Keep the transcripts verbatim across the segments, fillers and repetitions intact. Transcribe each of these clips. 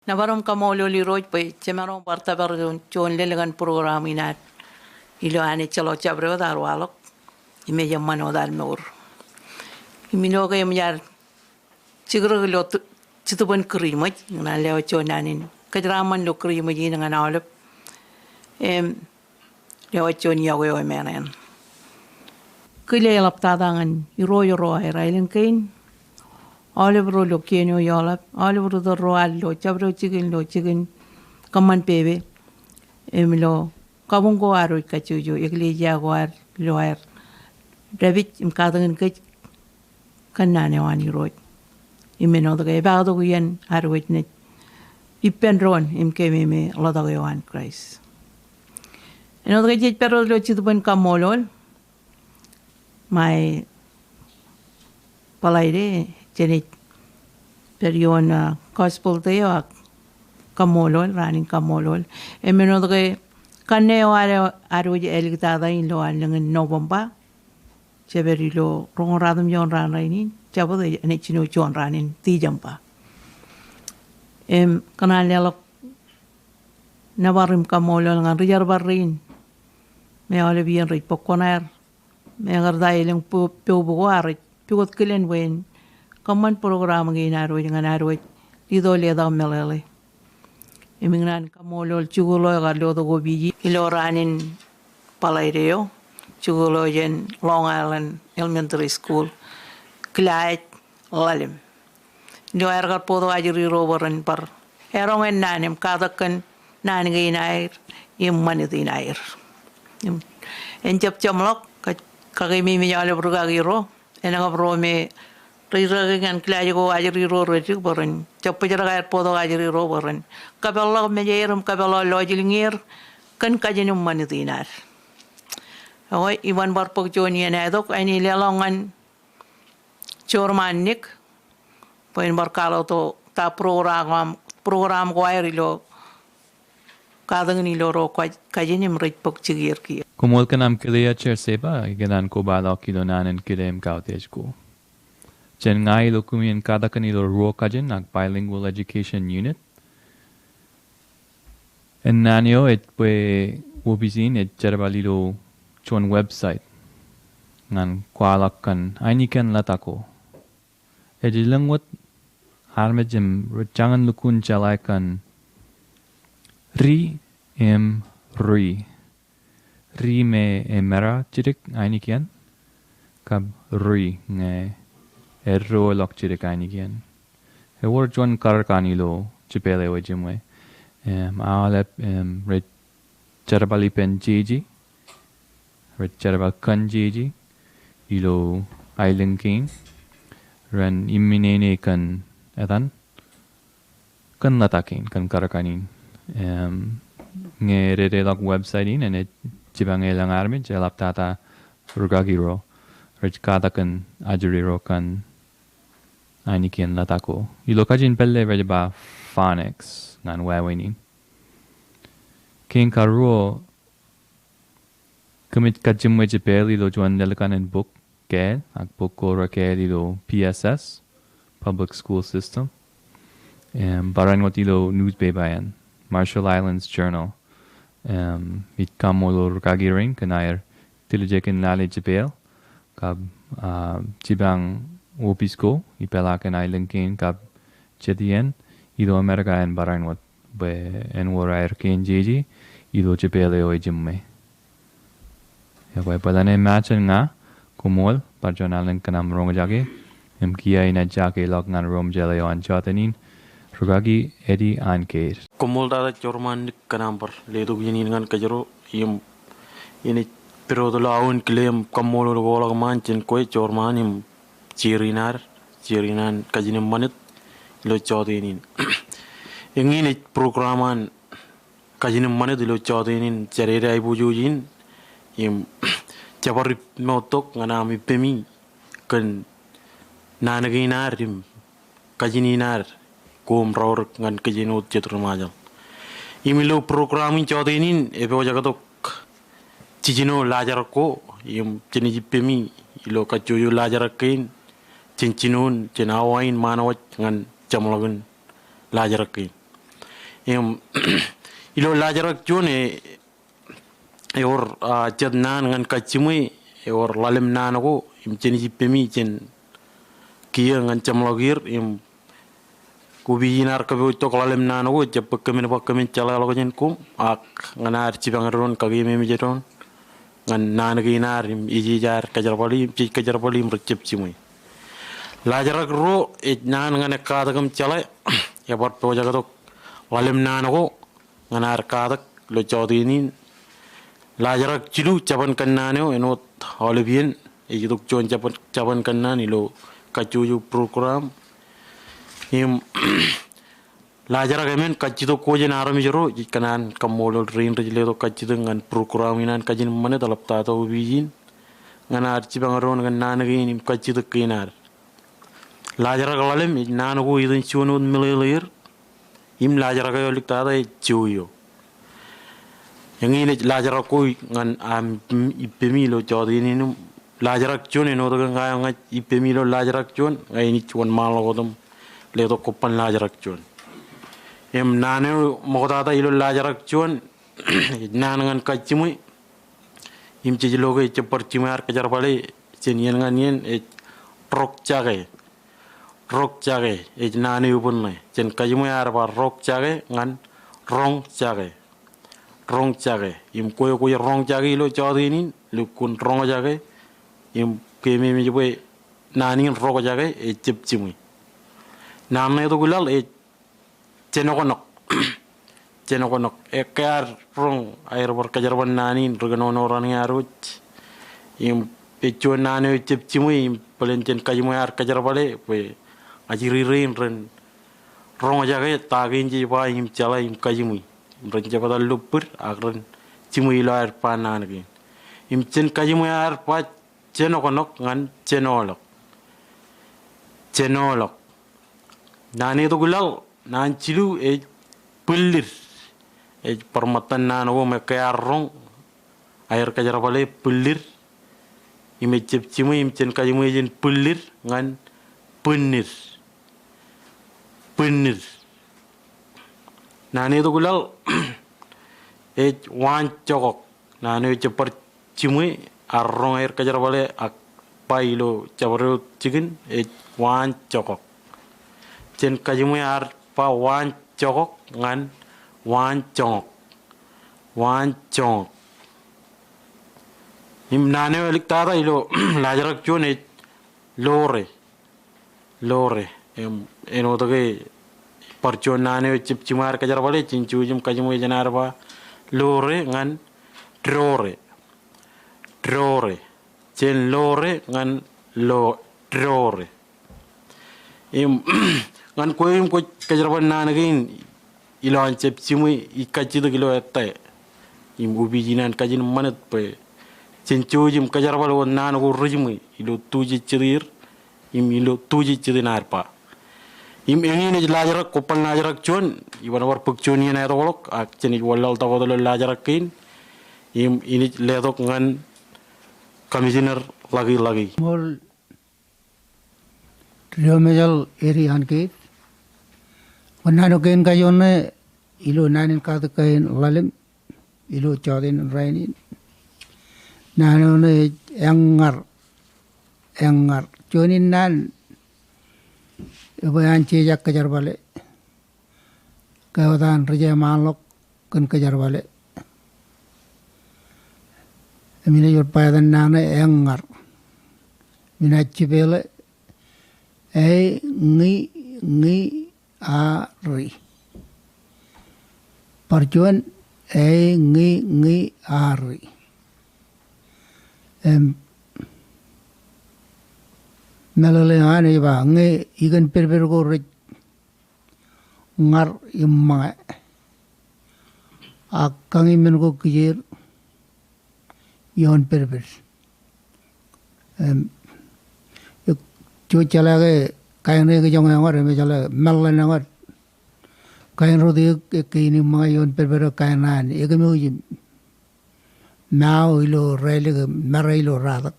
Nōbar im kaṃṃoolol Irooj bwe jemaroñ bar tōpar juon, juon lōḷ kōn program in ad ilo Anij ejjeḷọk jabdewōt ad waḷọk im ej eṃṃan wōt ad mour. Im ilo ke eṃōj ad jikdọk ilo t-, Jetōbōn Kūrijṃōj, ñan lewōj juon naan in kōjeraṃṃan ilo Kūrijṃōj in ñan aolep. Im lewōj juon iọkwe eo emān eṇ. Kile eḷaptata ñan irooj ro aer aelōñ kein, aolep ro ilo kien eo eḷap, aolep ri tōl ro ad ilo jabdewōt jikin, ilo jikin kōṃṃan pepe, im ilo kabuñ ko ad wōj kajjojo, eklejia ko ad ilo aer dāpij im katakin kōj kōn naan eo an Irooj. Im āinwōt ke epaaktok iien ad wōj naaj ippān doon im kememej ḷotak eo an Kraist. Āinwōt ke jej pād wōt ilo Jetōbōn Kaṃṃoolol, ṃae Bōḷaide, jenaaj pād ioon, ah, Gospel Day eo ak kaṃṃoolol, raan in kaṃṃoolol. Im āinwōt ke kanne eo ad, ad wōj āliktata in ilo allōñ in November, jepād ilo roñoul ratimjuon raan rainin, jabōt enaaj jino juon raan in Tijeṃba. Im kōṇaan leḷọk nōbar im kaṃṃoolol ñan ri jerbal rein, me aolep iien rej bōk kuṇaer, im ekar ta elōñ po-, poub ko ak rej pukot kilen bwe en kōṃṃan program kein ad wōj ñan ad wōj letok letak meḷeḷe. Im ikōṇaan kaṃṃoolol jikuuḷ eo ekar lotok opiji ilo raan in Bōḷaide eo, jikuuḷ eo jān Long Island Elementary School, Kilaaj Ḷalem. Ilo aer kar bōktok ajri ro bwe ren bar eroñ ennaan im katak kōn naan kein aer im ṃanit in aer. Im en jab jeṃḷọk, ka-, kakememej aolep rūkaki ro, enañin ro me rej rūkaki ñan kilaaj ko ajri ro rej dik bwe ren jab bōjrak aer bōktok ajri ro bwe ren kōpeḷḷọk mejeir im kōpeḷḷọk lọjilñier kōn kajin im ṃanit in ad. Ekwe, iban bar bōk juon iien aetok, inaaj leḷọk ñan Jorman Nick bwe en bar kwaḷọk tok ta program, program ko aer ilo katakin ilo ro kaj-, kajin im rej bōk jikier kiiō. Koṃṃool kōn aṃ kile, Chair Seba, ikōṇaan kobaḷọk ilo naan in kile im kautiej ko. Jān ña ilo kumi in katakin ilo ruo kajin ak Bilingual Education Unit, ennaan eo ej bwe opiij in ej jerbal ilo juon website ñan kwaḷọk kōn ainikien ḷotak ko. Ej elōñ wōt armej im rej jañin lukkuun jeḷā kōn ri im ri. Ri me emerajidik ainikien, kab ri ñe eddoḷọk jidik ainikien. Ewōr juon karōk an ilo Jipel eo ejiṃwe. Im, aolep, im, rej jerbal ippān jeje, rej jerbal kōn jeje ilo aelōñ kein, ren iminene kōn etan kōn ḷotak in, kōn karōk an in. Im, ñe ededeḷọk website in, enaaj jipañ elōñ armej, eḷaptata rūkaki ro, rej katakin ajri ro kōn ainikien ḷotak ko. Ilo kajin pālle rej ba phonics ñan wāween in. Kein karuo, kōmij kajjiṃwe Jipel ilo juon lōḷ kaṇ in bok kāāl, ak bok ko rekāāl ilo P S S, Public School System. Im, barāinwōt ilo newspaper eṇ, Marshall Islands Journal. Im, ij kaṃṃoolol rūkaki rein kōn aer tiljek in lale Jipel, kab, ah, jipañ opiij ko, ipeḷaakin aelōñ kein kab jet iien, ilo Amerika eṇ barāinwōt, bwe en wōr aer kein jeje ilo Jipel eo ejiṃwe. Ekwe, bōlen emān jān ña, koṃṃool, bar juon alen kōn aṃ roñjake, im kiiō inaaj jakeḷọk ñan ro im jeḷā eo an jọteen in, rūkaki Eddie Anker. Koṃṃool tata Jorman Nick kōn aṃ bar letok iien in ñan kōjro, im inaaj pād wōt ilo aō in kile im kaṃṃoolol ko ḷọk ṃaan jān kwe Jorman im chair in ad, chair in an kajin im ṃanit ilo jọteen in. Eñin ej program an kajin im ṃanit ilo jọteen in, jadede aiboojoj in, im, jebar ippaṃ tok ñan aṃ ippemi kōn naan kein ad im kajin in ad ko im raorōk ñan kōj āinwōt jet ri Ṃajeḷ. Im ilo program in jọteen in, epojak tok jijino laajrak ko, im jenaaj ippemi ilo kajjojo laajrak kein jān jinoin, jān awa in ṃaan wōj ñan jeṃḷọkin laajrak kein. Im ilo laajrak juon e, ewōr, ah, jet naan ñan kajjiṃwe, ewōr ḷalem naan ko, im jenaaj ippemi jān kiiō ñan jeṃḷọk ier, im opiij in ear kōpooj tok ḷalem naan ko, ejjab bwe kōmin ba kōmin jeḷāḷọkjeṇ koṃ, ak ñan ad jipañ doon, kakeememej doon, ñan naan kein ad, im ejeej ad kōjerbale, im jej kōjerbale, im rej jab jiṃwe. Laajrak ruo, ej naan ñan ekkatak im jeḷā, ebar pojak tok ḷalem naan ko, ñan ad katak ilo jọteen in. Laajrak jilu, jabōn kōnnaan eo, āinwōt aolep iien, ej itok juon jabōn, jabōn kōnnaan ilo kajjojo program. Im laajrak emān, kajjitōk ko jān armej ro, ij kōṇaan kaṃṃoolol rein rej letok kajjitōk ñan program in an Kajin Ṃanit, eḷaptata opiij in. Ñan ad jipañ doon kōn naan kein im kajjitōk kein ad. Laajrak ḷalem, ej naan ko etan juon wōt meḷeḷeir. Im laajrak eo āliktata ej jowi eo. Eñin ej laajrak ko ñan aṃ ippemi ilo jọteen in im. Laajrak juon, āinwōt ke ña eo ña ij ippemi ilo laajrak juon, ña in ij wōnṃaanḷọk wōt im letok kobban laajrak juon. Im naan eo ṃoktata ilo laajrak juon, ej naan ñan kajjiṃwe. Im jej lo ke ejjab bar jiṃwe ad kōjerbale jān iien ñan iien, ej rokjake. Rokjake, ej naan eo eban ṇe. Jān kajiṃwe ear ba rokjake ñan roñjake. Roñjake. Im kwe kwōj roñjake ilo jọteen in, lukkuun roñjake. Im keememej bwe naan in rokjake, ejjab jiṃwe. Naan ṇe tok ilaḷ, ej jenoknok. Jenoknok. Ekkā ad roñ aer bar kōjerbal naan in, ri kōnono raṇe ad wōj. Im ej juon naan eo ejjab jiṃwe, im bōlen jān kajiṃwe ad kōjerbale, bwe ajri rein ren roñjake ta kein jej ba im jeḷā im kajiṃwe. Im ren jab etal ilo bwid, ak ren jiṃwe ilo aer ba naan kein. Im jān kajiṃwe ad ba jenoknok ñan jenoḷọk. Jenoḷọk. Naan eo tok ilaḷ, naan jilu ej bwillit. Ej bar ṃōttan naan ko im ekkā ad roñ aer kōjerbale, bwillit. Im ejjab jiṃwe, im jān kajiṃwe ej bwillit ñan bwinnit. Bwinnit. Naan eo tok ilaḷ ej waanjokok. Naan eo ejjab bar jiṃwe, ad roñ aer kōjerbale ak ba ilo jabdewōt jikin, ej waanjokok. Jān kajiṃwe ad ba waanjokok ñan waanjoñok. Waanjoñok. Im naan eo āliktata ilo laajrak juon ej lore. Lore. Im āinwōt ke bar juon naan eo ejjab jiṃwe ad kōjerbale, jān jouj im kajiṃwe jān ad ba lore ñan dore. Dore. Jān lore ñan lo-, dore. Im ñan kwe im kwōj kōjerbal naan kein, ilowaan jab jiṃwe, ij kajjitōk ilo ettā im opiij in an Kajin Ṃanit bwe jen jouj im kōjerbal wōt naan ko rejiṃwe ilo tu jejjet er im ilo tu jejjet in ad ba. Im eñin ej laajrak, kobban laajrak juon, iban bar bōk juon iien aetokḷọk, ak jenaaj wanlaḷtak wōt ilo laajrak kein, im inaaj letok ñan Commissioner Lucky Lucky. Ṃool Ri-Ṃajeḷ Eri Ankit. Kwōn naan eo kein kajoor ṇe ilo naan in katak kein ḷalem ilo jọteen in rainin. Naan eo ṇe ej eññar. Eññar. Juon in naan ebwe an jeje kōjerbale. Ke wōt an ri-jeṃaanḷọk kōn kōjerbale. Im inaaj wōt ba etan naan eo eññar. Im inaaj jipeḷe e, ñi, ñi, a, ri. Bar juon, e, ñi, ñi, a, ri. Im meḷeḷe eo an ej ba, ñe ikōn pedped ko rej ñar im ṃōñā. Ak kañi men ko kijeer ioon pedped. Im, ej, juon jeḷā ke kain eo ekijoñ eñwōt, im jeḷā meḷeḷe in eñwōt. Kain rot eō, e, kein im ṃōñā ioon pedped eo kain an, ekōmwōj im mao ilo rālik, mera ilo ratak.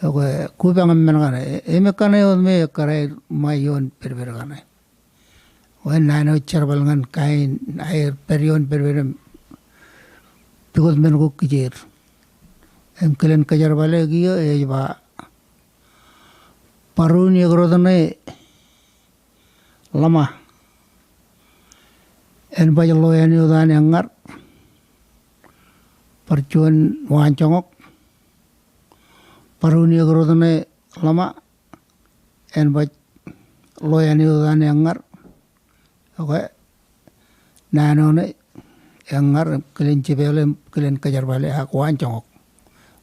Ekwe, kupañ im men kaṇe, e, emek kaṇe wōt me ekkar ṃōñā ioon pedped kaṇe. Bwe naan eo ej jerbal ñan kain aer pād ioon pedped im pukot men ko kijeer. Im kilen kōjerbale kiiō ej ba, bar un ekrot ṇe ḷōṃa, en baj ḷoean eo etaan eññar. Bar juon waanjoñak, bar un ekrot ṇe ḷōṃa, en baj ḷoean eo etaan eññar. Okay. Naan eo ṇe eññar, kilen jipeḷe, kilen kōjerbale ak waanjoñak.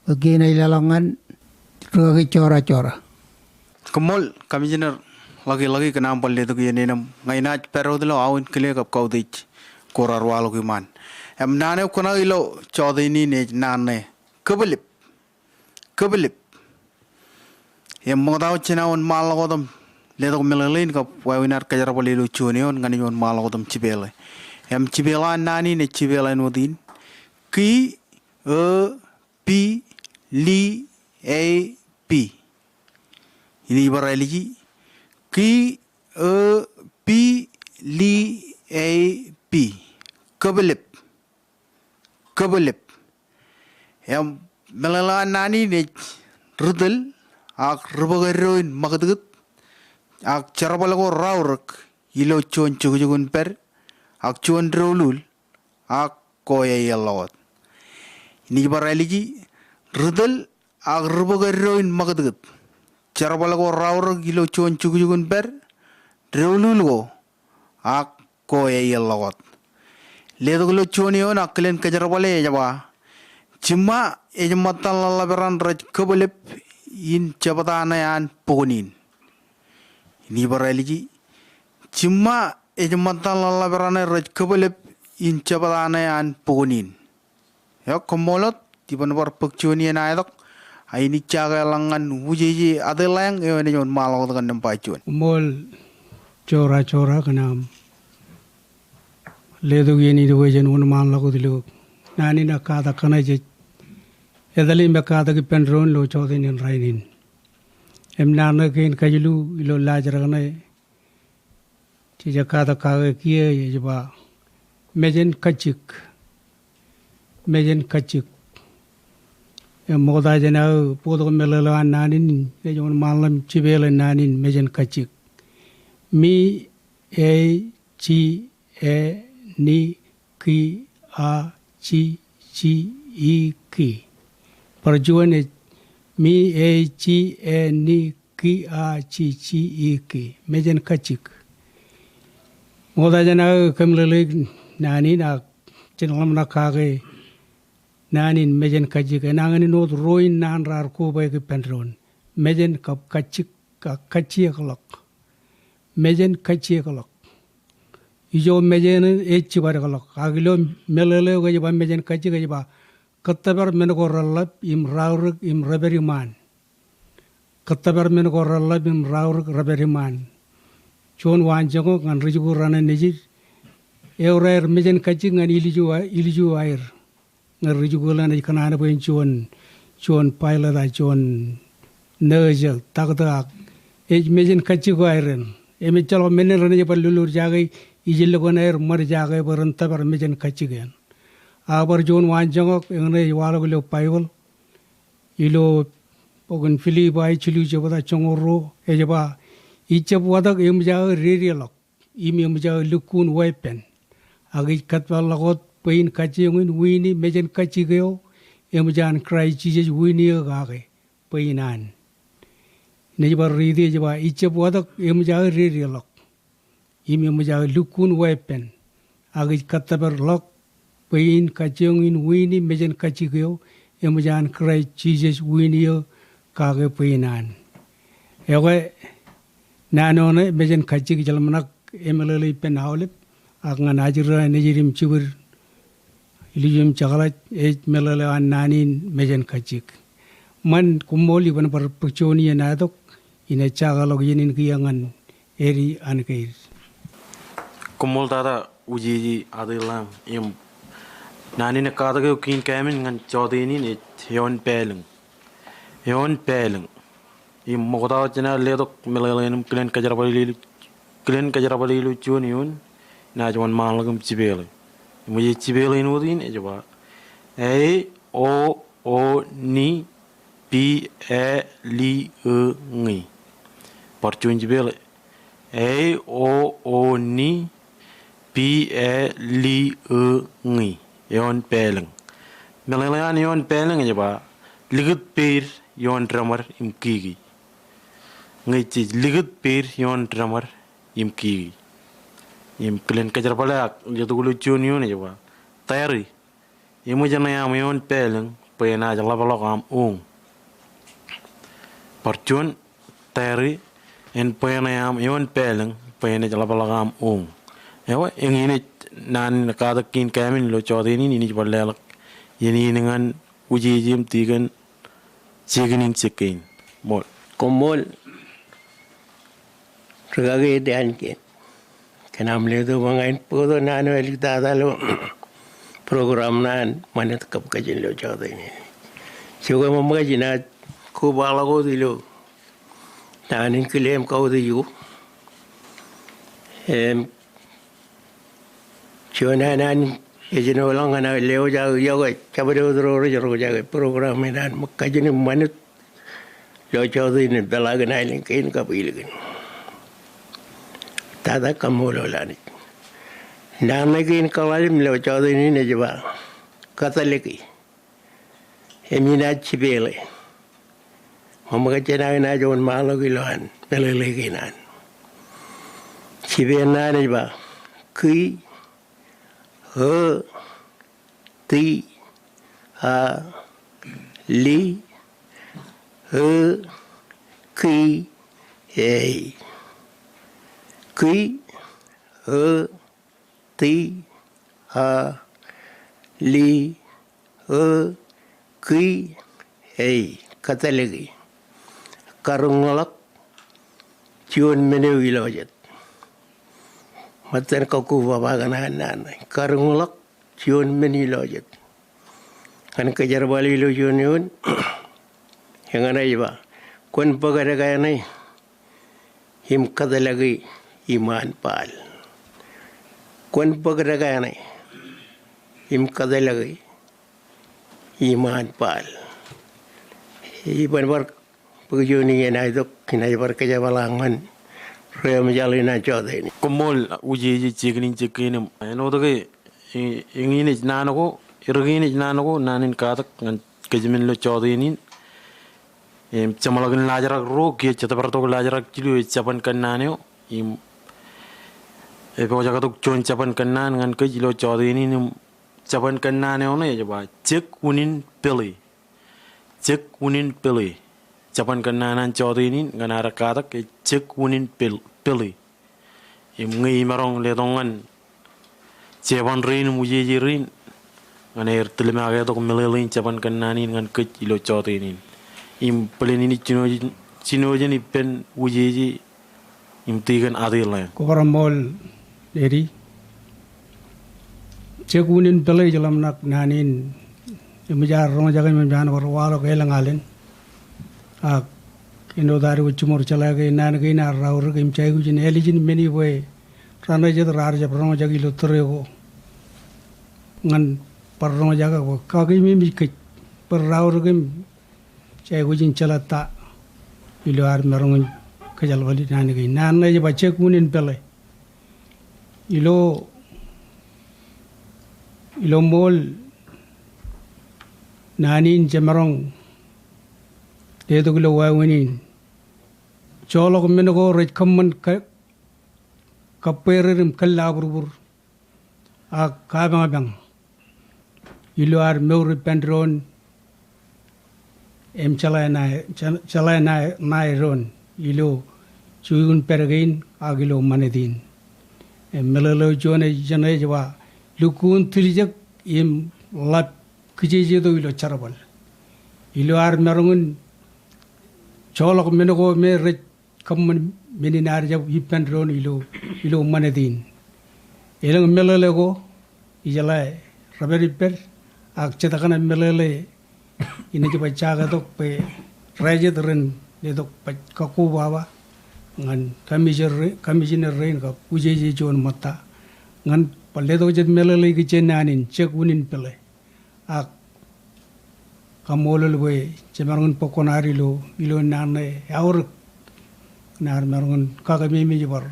Bwe kein ej leḷọk ñan ri-kaki Jora Jora. Koṃṃool, Commissioner Ḷaki Ḷaki, kōn aṃ bar letok iien in im ña inaaj pād wōt ilo aō in kile kab kautiej ko raar waḷọk iṃaan. Im naan eo kōṇaō ilo jọteen in ej naan ṇe kōbwilip. Kōbwilip. Im ṃokta wōt jān aō wōnṃaanḷọk wōt im letok meḷeḷein kab wāween ad kōjerbale ilo juon eoon ñan ej wōnṃaanḷọk wōt im jipeḷe. Im jipeḷ an naan in ej jipeḷ āinwōt in. Ki, o, pi, li, e, pi. Inaaj bar āliji. Ki, o, pi, li, e, pi. Kōbwilip. Kōbwilip. Im meḷeḷe an naan in ej ri tōl ak ri bōk eddo in ṃakūtkūt ak jerbal ko raorōk ilo juon jukjuk in pād ak juon doulul ak ko eaer ḷọk wōt. Inaaj bar āliji, ri tōl ak ri bōk eddo in ṃakūtkūt. Jerbal ko raorōk ilo juon jukjuk in pād, doulul ko, ak ko eaer ḷọk wōt. Letok ilo juon eoon ak kilen kōjerbale ej ba, jiṃṃa ej ṃōttan ḷōḷḷap raṇ rej kōbwilip in jebta ṇe an bukwōn in. Inaaj bar āliji, jiṃṃa ej ṃōttan ḷōḷḷap raṇe rej kōbwilip in jebta ṇe an bukwōn in. Eo, koṃṃool wōt, iban bar bōk juon iien aetok, a inaaj jake eḷaññe ñan Wūjeje Atiḷañ eo enaaj wōnṃaanḷọk wōt kōn nōṃba juon. Koṃṃool Jora Jora kōn aṃ letok iien in bwe jen wōnṃaanḷọk wōt ilo naan in ekkatak kaṇe jej etal im ekkatak ippān doon ilo jọteen in rainin. Im naan ṇe kein kajilu ilo laajrak ṇe jej ekkatak kake kiiō ej ba, mejān kajjik. Mejān kajjik. Im ṃokta jān aō bōktok meḷeḷe an naan in, ij wōnṃaanḷọk im jipeḷe naan in mejān kajjik. Mi, e, ji, e, ni, ki, a, ji, ji, i, ki. Bar juon ej mi, e, ji, e, ni, ki, a, ji, ji, i, ki. Mejān kajjik. Ṃokta jān aō kōmeḷeḷeik naan in ak jen ḷōmṇak kake naan in mejān kajjik. Enañin wōt ruo in naan raar kobaik ippān doon. Mejān kab kajjik, ak kajjiekḷọk. Mejān kajjiekḷọk. Ijo mejān ej jibadekḷọk. Ak ilo meḷeḷe eo ej ba mejān kajjik ej ba, kōttōpar men ko reḷḷap im raorōk im rej pād iṃaan. Kōttōpar men ko reḷḷap im raorōk rej pād iṃaan. Juon waanjoñak ñan ri-jikuuḷ raṇe nejid. Ewōr aer mejān kajjik ñan ilju a-, ilju aer. Ñe ri-jikuuḷ eṇ ej kōṇaan bwe en juon, juon pilot ak juon nurse, taktō ak ej mejān kajjik ko aer eṇ. Im ejjeḷọk men eṇ renaaj bar lolorjake ijellọkin aer ṃadjake bwe ren tōpar mejān kajjik eṇ. Ak bar juon waanjoñak eñṇe ej waḷọk ilo Baibōḷ. Ilo bok in Pilippai jilu jebta joñoul ruo, ej ba, ijjab watōk eṃōj aō dedeḷọk im eṃōj aō lukkuun weeppān. Ak ij kōtpānḷọk wōt bwe in kajjioñ in wiini mejān kajjik eo eṃōj an Kraist Jisōs wiini eō kake bwe in an. Inaaj bar riiti ej ba, ijjab watōk eṃōj aō dedeḷọk im eṃōj aō lukkuun weeppān. Ak ij kōttōpar ḷọk bwe in kajjioñ in wiini mejān kajjik eo eṃōj an Kraist Jisōs wiini eō kake bwe in an. Ekwe, naan eo ṇe mejān kajjik, ij ḷōmṇak emeḷeḷe ippān aolep, ak ñan ajri raṇe nejid im jibwid ilju im jekḷaj, ej meḷeḷe eo an naan in mejān kajjik. Ṃan, koṃṃool, iban bar bōk juon iien aetok, inaaj jakeḷọk iien in kiiō ñan Eddie Ankeid. Koṃṃool tata Wūjeje Atiḷañ, im naan in ekkatak eo kein kāmin ñan jọteen in ej eoon pālōñ. Eoon pālōñ. Im ṃokta wōt jān aō letok meḷeḷein im kilen kōjerbale ilo kilen kōjerbale ilo juon eoon, inaaj wōnṃaanḷọk im jipeeḷe. Im ej jipeeḷe āinwōt in ej ba, A O O N P A L E ñ. Bar juon jipeeḷe. A O O N P A L E ñ. Eoon pālōñ. Meḷeḷe an eoon pālōñ ej ba, likūt peid ioon dāmar im kiki. Ñe jej likūt peid ioon dāmar im kiki. Im kilen kōjerbale ak letok ilo juon eoon ej ba, Tari, eṃōj ṇe aṃ eoon pālōñ bwe enaaj ḷapḷọk aṃ oñ. Bar juon, Tari, en bwe ṇe aṃ eoon pālōñ bwe enaaj ḷapḷọk aṃ oñ. Ewi, eñin ej naan in katak kein kāmin ilo jọteen in, inaaj bar leḷọk iien in ñan Wūjeje im Tikōn Jekinin Jekkein. Ṃool. Koṃṃool. Rikaki ej an kein. Kōn aṃ letok bwe ña in bōktok naan eo āliktata ilo program ṇe an ṃanit kab kajin ilo jọteen in. Ijoke ṃōṃakaj inaaj kobaḷọk wōt ilo naan in kile im kautiej ko. Im juon naan eo ej āinwōt ḷọk ñan aō lewōj aō iọkwe jabdewōt ro rej roñjake program in an kajin im ṃanit ilo jọteen in peḷaakin aelōñ kein kab ilikin. Tata kaṃṃoolol Anij. Naan ṇe kein kaḷalem ilo jọteen in ej ba, Kōtḷọki. Im inaaj jipeeḷe. Ṃōṃakaj jenaaj wōnṃaanḷọk ilowaan meḷeḷe kein an. Jibeen naan ej ba, Ki, ō, ti, a, li, ō, ki, ei. Ki, ō, ti, a, li, ō, ki, ei, kōtḷọki. Karuñḷọk juon men eo ilo jet. Ṃōttan kakkobaba kōn an naan ṇe. Karuñḷọk juon men ilo jet. Ñan kōjerbale ilo juon eoon, eñṇe ej ba, kwōn bōk dekā ṇe im kōtḷọki iṃaan baal. Kwōn bōk dekā ṇe im kōtḷọki iṃaan baal. Iban bar bōk juon iien aetok, inaaj bar kōjepḷaak ñan ri-eṃōjaḷ in an jọteen in. Koṃṃool Wūjeje Jekinin Jekkein. Āinwōt ke, e, eñin ej naan ko, erkein ej naan ko, naan in katak ñan kōjmān ilo jọteen in. Im jeṃḷọkin laajrak ruo, kiiō jet bar tok laajrak jilu ej jabōn kōnnaan eo. Im epojak tok juon jabōn kōnnaan ñan kōj ilo jọteen in, im jabōn kōnnaan eo ṇe ej ba, Jek Unin Pele. Jek Unin Pele. Jabōn kōnnaan an jọteen in ñan ad katak ej Jek Unin Pel-, Pele. Im ñe imaroñ letok ñan jeban rein im wūjeje rein, ñan aer tilmaake tok meḷeḷein jabōn kōnnaan in ñan kōj ilo jọteen in. Im bōlen inaaj jino-, jinooj ippān wūjeje im tikōn Atiḷḷān. Kobaroṃṃool Edi. Jek Unin Pele ej ḷōmṇak naan in eṃōj ad roñjake im eṃōj an bar waḷọk elōñ alen. Ak āinwōt ad wōj jiṃor jeḷā ke naan kein ear raorōk im jej aikuj in ālijin men in bwe raṇe jet raar jab roñjake ilo tōre ko ñan bar roñjake bwe kakeememej kōj bwe raorōk im jej aikuj in jeḷā ta ilo ad maroñ in kōjeḷbali naan kein. Naan ṇe ej ba Jek Unin Pele. Ilo, ilo ṃool naan in jemaroñ letok ilo wāween in. Joḷọk men ko rej kōṃṃan ka-, kabbweered im kōllaburbur ak kapañpañ ilo ad mour ippān doon im jeḷā ṇae, je-, jeḷā ṇae, ṇae doon ilo jukjuk in pād kein ak ilo ṃanit in. Im meḷeḷe eo juon ej jeṇe ej ba, lukkuun tiljek im ḷap kijejeto ilo jerbal. Ilo ad maroñ in joḷọk men ko me rej kōṃṃan men in ad jab ippān doon ilo, ilo ṃanit in. Elōñ meḷeḷe ko, ijeḷā rej pād ippād, ak jet kaṇe meḷeḷe inaaj baj jaake tok bwe rej jet ren letok baj kakkobaba, ñan commissioner, commissioner rein kab wūjeje juon ṃōtta ñan bar letok jet meḷeḷe ikijjien naan in jek unin pele. Ak kaṃṃoolol bwe jemaroñ in bōk kuṇaad ilo, ilo naan ṇe eaorōk. Naan maroñ in kakememej bar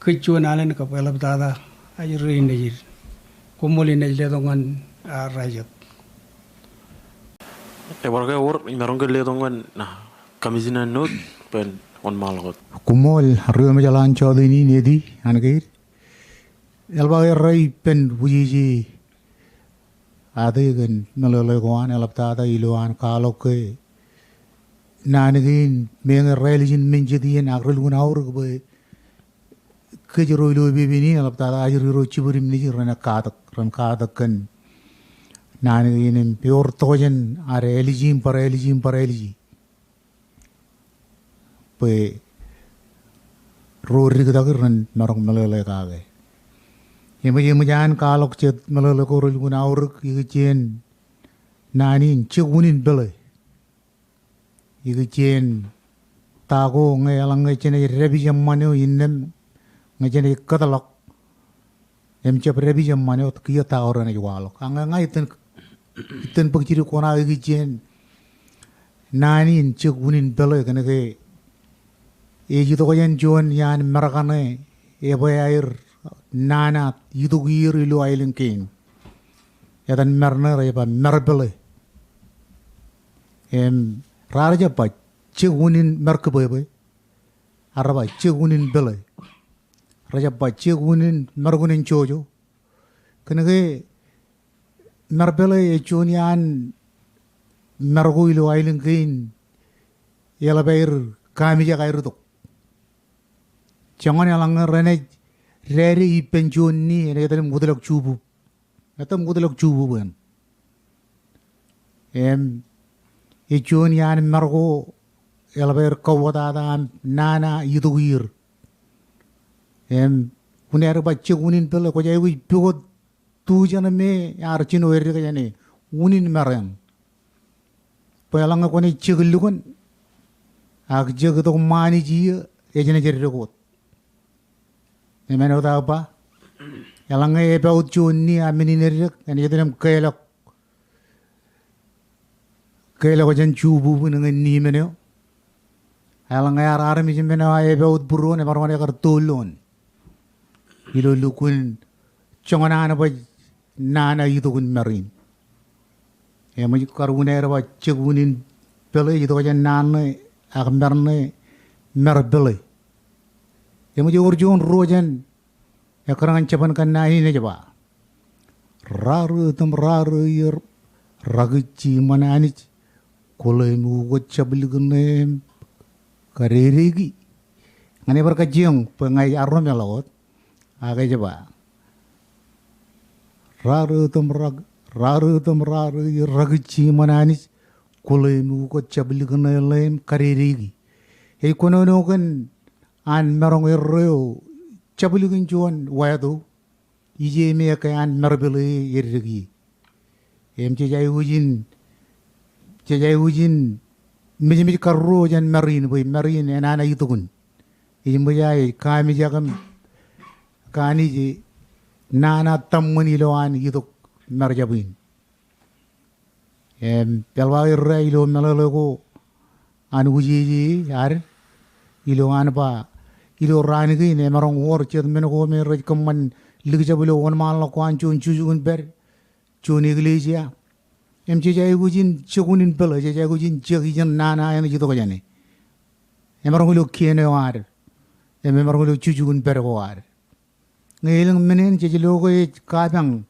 kōj juon alen kab eḷaptata ajri rein nejid. Koṃṃool in ej letok ñan, a, Rajet. Ebar ke wōr, imaroñ ke letok ñan, a, Commissioner Note, bwe en wōnṃaanḷọk wōt. Koṃṃool, ri-emej eḷap an jọteen in Eti, an keid. Eḷap aō errā ippān wūjeje ate kōn meḷeḷe ko an, eḷaptata ilo an kwaḷọk ke naan kein meñe raeljin men jet iien ak relukkuun aorōk bwe kōj ro ilo epepen in, eḷaptata ajri ro jibwid im nejid renaaj katak, ren katak kōn naan kein im ewōr tokjān ad āliji im bar āliji im bar āliji. Bwe ro diktak ren maroñ meḷeḷe kake. Eṃōj, eṃōj an kwaḷọk jet meḷeḷe ko relukkuun aorōk ikijjien naan in jek unin pele. Ikijjien ta ko ñe eḷaññe jenaaj dāpij eṃṃan eo innām, ñe jenaaj kōtḷọk im jab dāpij eṃṃan eo, kiiō ta ko renaaj waḷọk. Ak ñe ña ittōn, ittōn bōk jidik kuṇaō ikijjien naan in jek unin pele kōnke ej itok jān juon iaan mar kaṇe ebwe aer nana itok ier ilo aelōñ kein. Etan mar ṇe rej ba mar pele. Im raar jab ba jek unin mar kibwebwe. Ak rej ba jek unin pele. Rej jab ba jek unin mar kunen jojo. Kōnke mar pele ej juon iaan mar ko ilo aelōñ kein eḷap aer kaamijak aer itok. Joñan eḷaññe renaaj dāde ippān juon ni enaaj etal im wōtlọk jububu. Etal im wōtlọk jububu eṇ. Im ej juon iaan mar ko eḷap aer kauwōtata im nana itok ier. Im unin aer ba jek unin pele, kwōj aikuj pukot tu jān me ear jino eddek jāne unin mar eṇ. Bwe eḷaññe kwōnaaj jek lukkuun ak jek itok ṃanij iiō, ej naaj eddek wōt. Im āinwōt aō ba, eḷaññe epaut juon ni a men in eddek, enaaj etal im keilọk, keilọk jān jububu in ñan ni men eo. Eḷaññe ear armej men eo a epaut būruon, emaroñ in kar tool ioon ilo lukkuun joñan an baj nana itok in mar in. Eṃōj kar unin aer ba jek unin pele, ej itok jān naan ṇe ak mar ṇe, mar pele. Eṃōj ewōr juon ruo jān ekkar ñan Jabōn Kōnnaan in ej ba, raar ōt im raar ō ier, rakij jiṃṃan Anij, kwōle im ukōt jablik ṇe im kadedeiki. Ñan ebar kajjioñ bwe ña ij arro meḷọk wōt. Ak ej ba, raar ōt im rak-, raar ōt im raar ō ier, rakij jiṃṃan Anij, kwōle im ukōt jablik ṇe ḷe im kadedeiki. Ej kōnono kōn an maroñ erreo jablik in juon wāto ije me ekkā an mar pele eddek ie. Im jej aikuj in, jej aikuj in mejmej karruo jān mar in bwe mar in enana itok in. Ej ṃōj aō ej kaamijak im kaanij nana taṃṃan ilo an itok mar jab in. Im eḷap aō errā ilo meḷeḷe ko an wūjeje ad ilo an ba ilo raan kein emaroñ wōr jet men ko me rej kōṃṃan likjab ilo wōnṃaanḷọk ko an juon jukjuk in pād, juon eklejia. Im jej aikuj in jek unin pele, jej aikuj in jek ijeṇ nana eṇ ej itok jāne. Emaroñ ilo kien eo ad im emaroñ ilo jukjuk in pād ko ad. Ñe elōñ men eṇ jej lo ke ej kapañ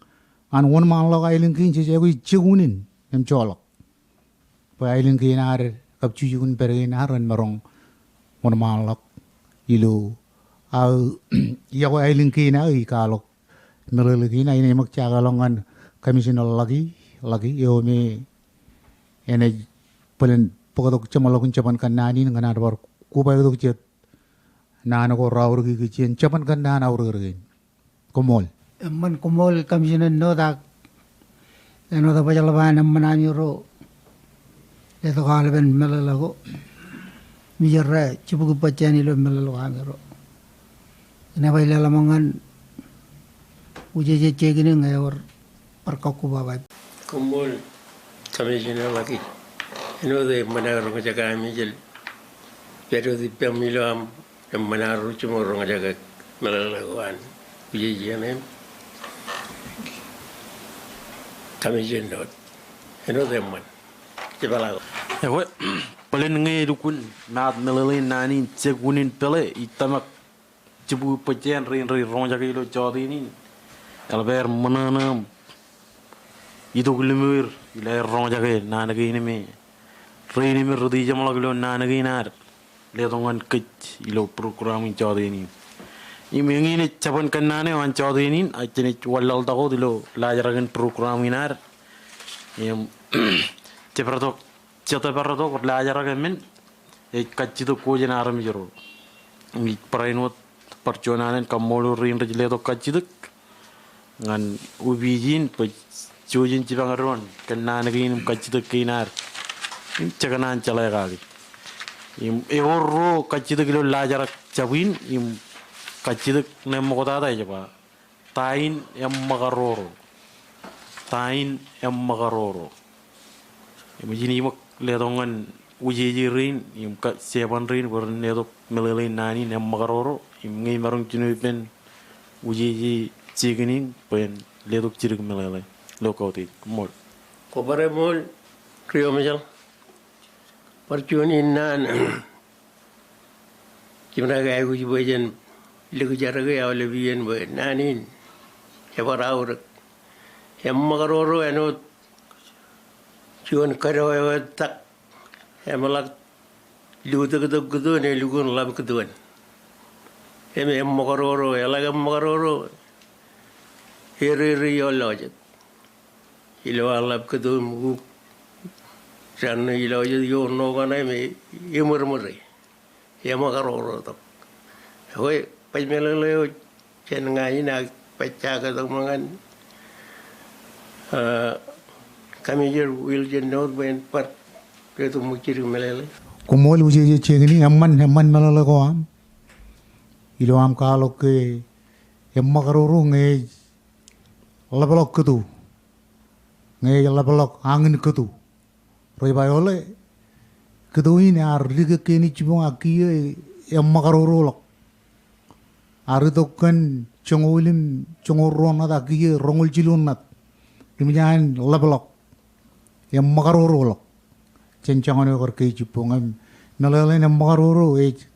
an wōnṃaanḷọk aelōñ kein, jej aikuj jek unin im joḷọk bwe aelōñ kein ad kab jukjuk in pād kein ad ren maroñ wōnṃaanḷọk ilo aō iọkwe aelōñ kein aō ij kwaḷọk meḷeḷe kein aō. Inaaj ṃōk jakeḷọk ñan Commissioner Lucky, Lucky eo me enaaj bōlen bōktok jeṃḷọkin Jabōn Kōnnaan in ñan an bar kobaik tok jet naan ko raorōk ikijjien Jabōn Kōnnaan aorōk er kein. Koṃṃool. Eṃṃan, koṃṃool Commissioner Note ak āinwōt bwe ej ḷap an eṃṃan amiro letok aolepen meḷeḷe ko. Mijirra jibukwi bajjāān ilo meḷeḷe ko aṃ Irooj. Inaaj bar leḷọk ṃōk ñan Wūjeje Jekinin ñe ewōr bar kakkobaba. Koṃṃool Commissioner Lucky. Āinwōt eṃṃan aō roñjake ami ij pād wōt ippaṃ ilo aṃ eṃṃan aō jiṃor roñjake meḷeḷe ko an Wūjeje ṇe im Commissioner North. Āinwōt eṃṃan. Jepḷaak. Ekwe, bōlen ñe elukkuun maat meḷeḷe in naan in, jek unin peḷe, ij tōmak jibukwi bajjāān rein rej roñjake ilo jọteen in. Eḷap aer ṃōṇōṇō im itok limoer ilo aer roñjake naan kein me rein me rej jeṃḷọk ilo naan kein ad letok ñan kōj ilo program in jọteen in. Im eñin ej jabōn kōnnaan eo an jọteen in, ak jenaaj wanlaḷtak wōt ilo laajrak in program in ad. Im jepar tok, jetōpar tok laajrak emān, ej kajjitōk ko jān armej ro. Im ij barāinwōt bar juon alen kaṃṃoolol rein rej letok kajjitōk ñan opiij in bwe jej jipañ doon kōnnaan kein im kajjitōk kein ad im jekōṇaan jeḷā kaki. Im ewōr ruo kajjitōk ilo laajrak jab in, im kajjitōk ṇe ṃoktata ej ba, ta in eṃṃakaroro. Ta in eṃṃakaroro. Im ij in iṃōk letok ñan Wūjeje rein im kab jeban rein bwe ren letok meḷeḷe in naan in eṃṃakaroro, im ñe imaroñ jino ippān Wūjeje Jekinin bwe en letok jidik meḷeḷe ilo kautiej. Koṃṃool. Kobar eṃool, Ri Ṃajeḷ. Bar juon in naan Jemaroñ ke aikuj bwe jen likjake aolep iien bwe naan in ebar aorōk. Eṃṃakaroro āinwōt juon kōdọ eo etak, eṃḷak lutōktok kūtuon, elukkuun ḷap kūtuon. Im eṃṃakaroro, eḷak eṃṃakaroro, erere ioon lọjet. Ilo an ḷap kūtuon im uk, jān ilo jet ioon ṇo kaṇe im eṃōrṃōre. Eṃṃakaroro tok. Ekwe, baj meḷeḷe eo jān ña in ak baj jake tok ṃōk ñan, ah, Commissioner Wilson North bwe en bar letok ṃōk jidik meḷeḷe. Koṃṃool Wūjeje Jekinin, eṃṃan, eṃṃan meḷeḷe ko aṃ. Ilo aṃ kwaḷọk ke eṃṃakaroro ñe ej ḷapḷọk kūtu. Ñe ej ḷapḷọk añin kūtu. Rej ba eo ḷe, kūtu in ear dike kein ijjiboñ ak kiiō eṃṃakaroroḷọk. Ear itok kōn joñoul im joñoul ruo ṇat ak kiiō roñoul jilu ṇat. Im ej an ḷapḷọk. Eṃṃakaroroḷọk. Jān joñan eo kar kein ijjiboñ im meḷeḷein eṃṃakaroro ej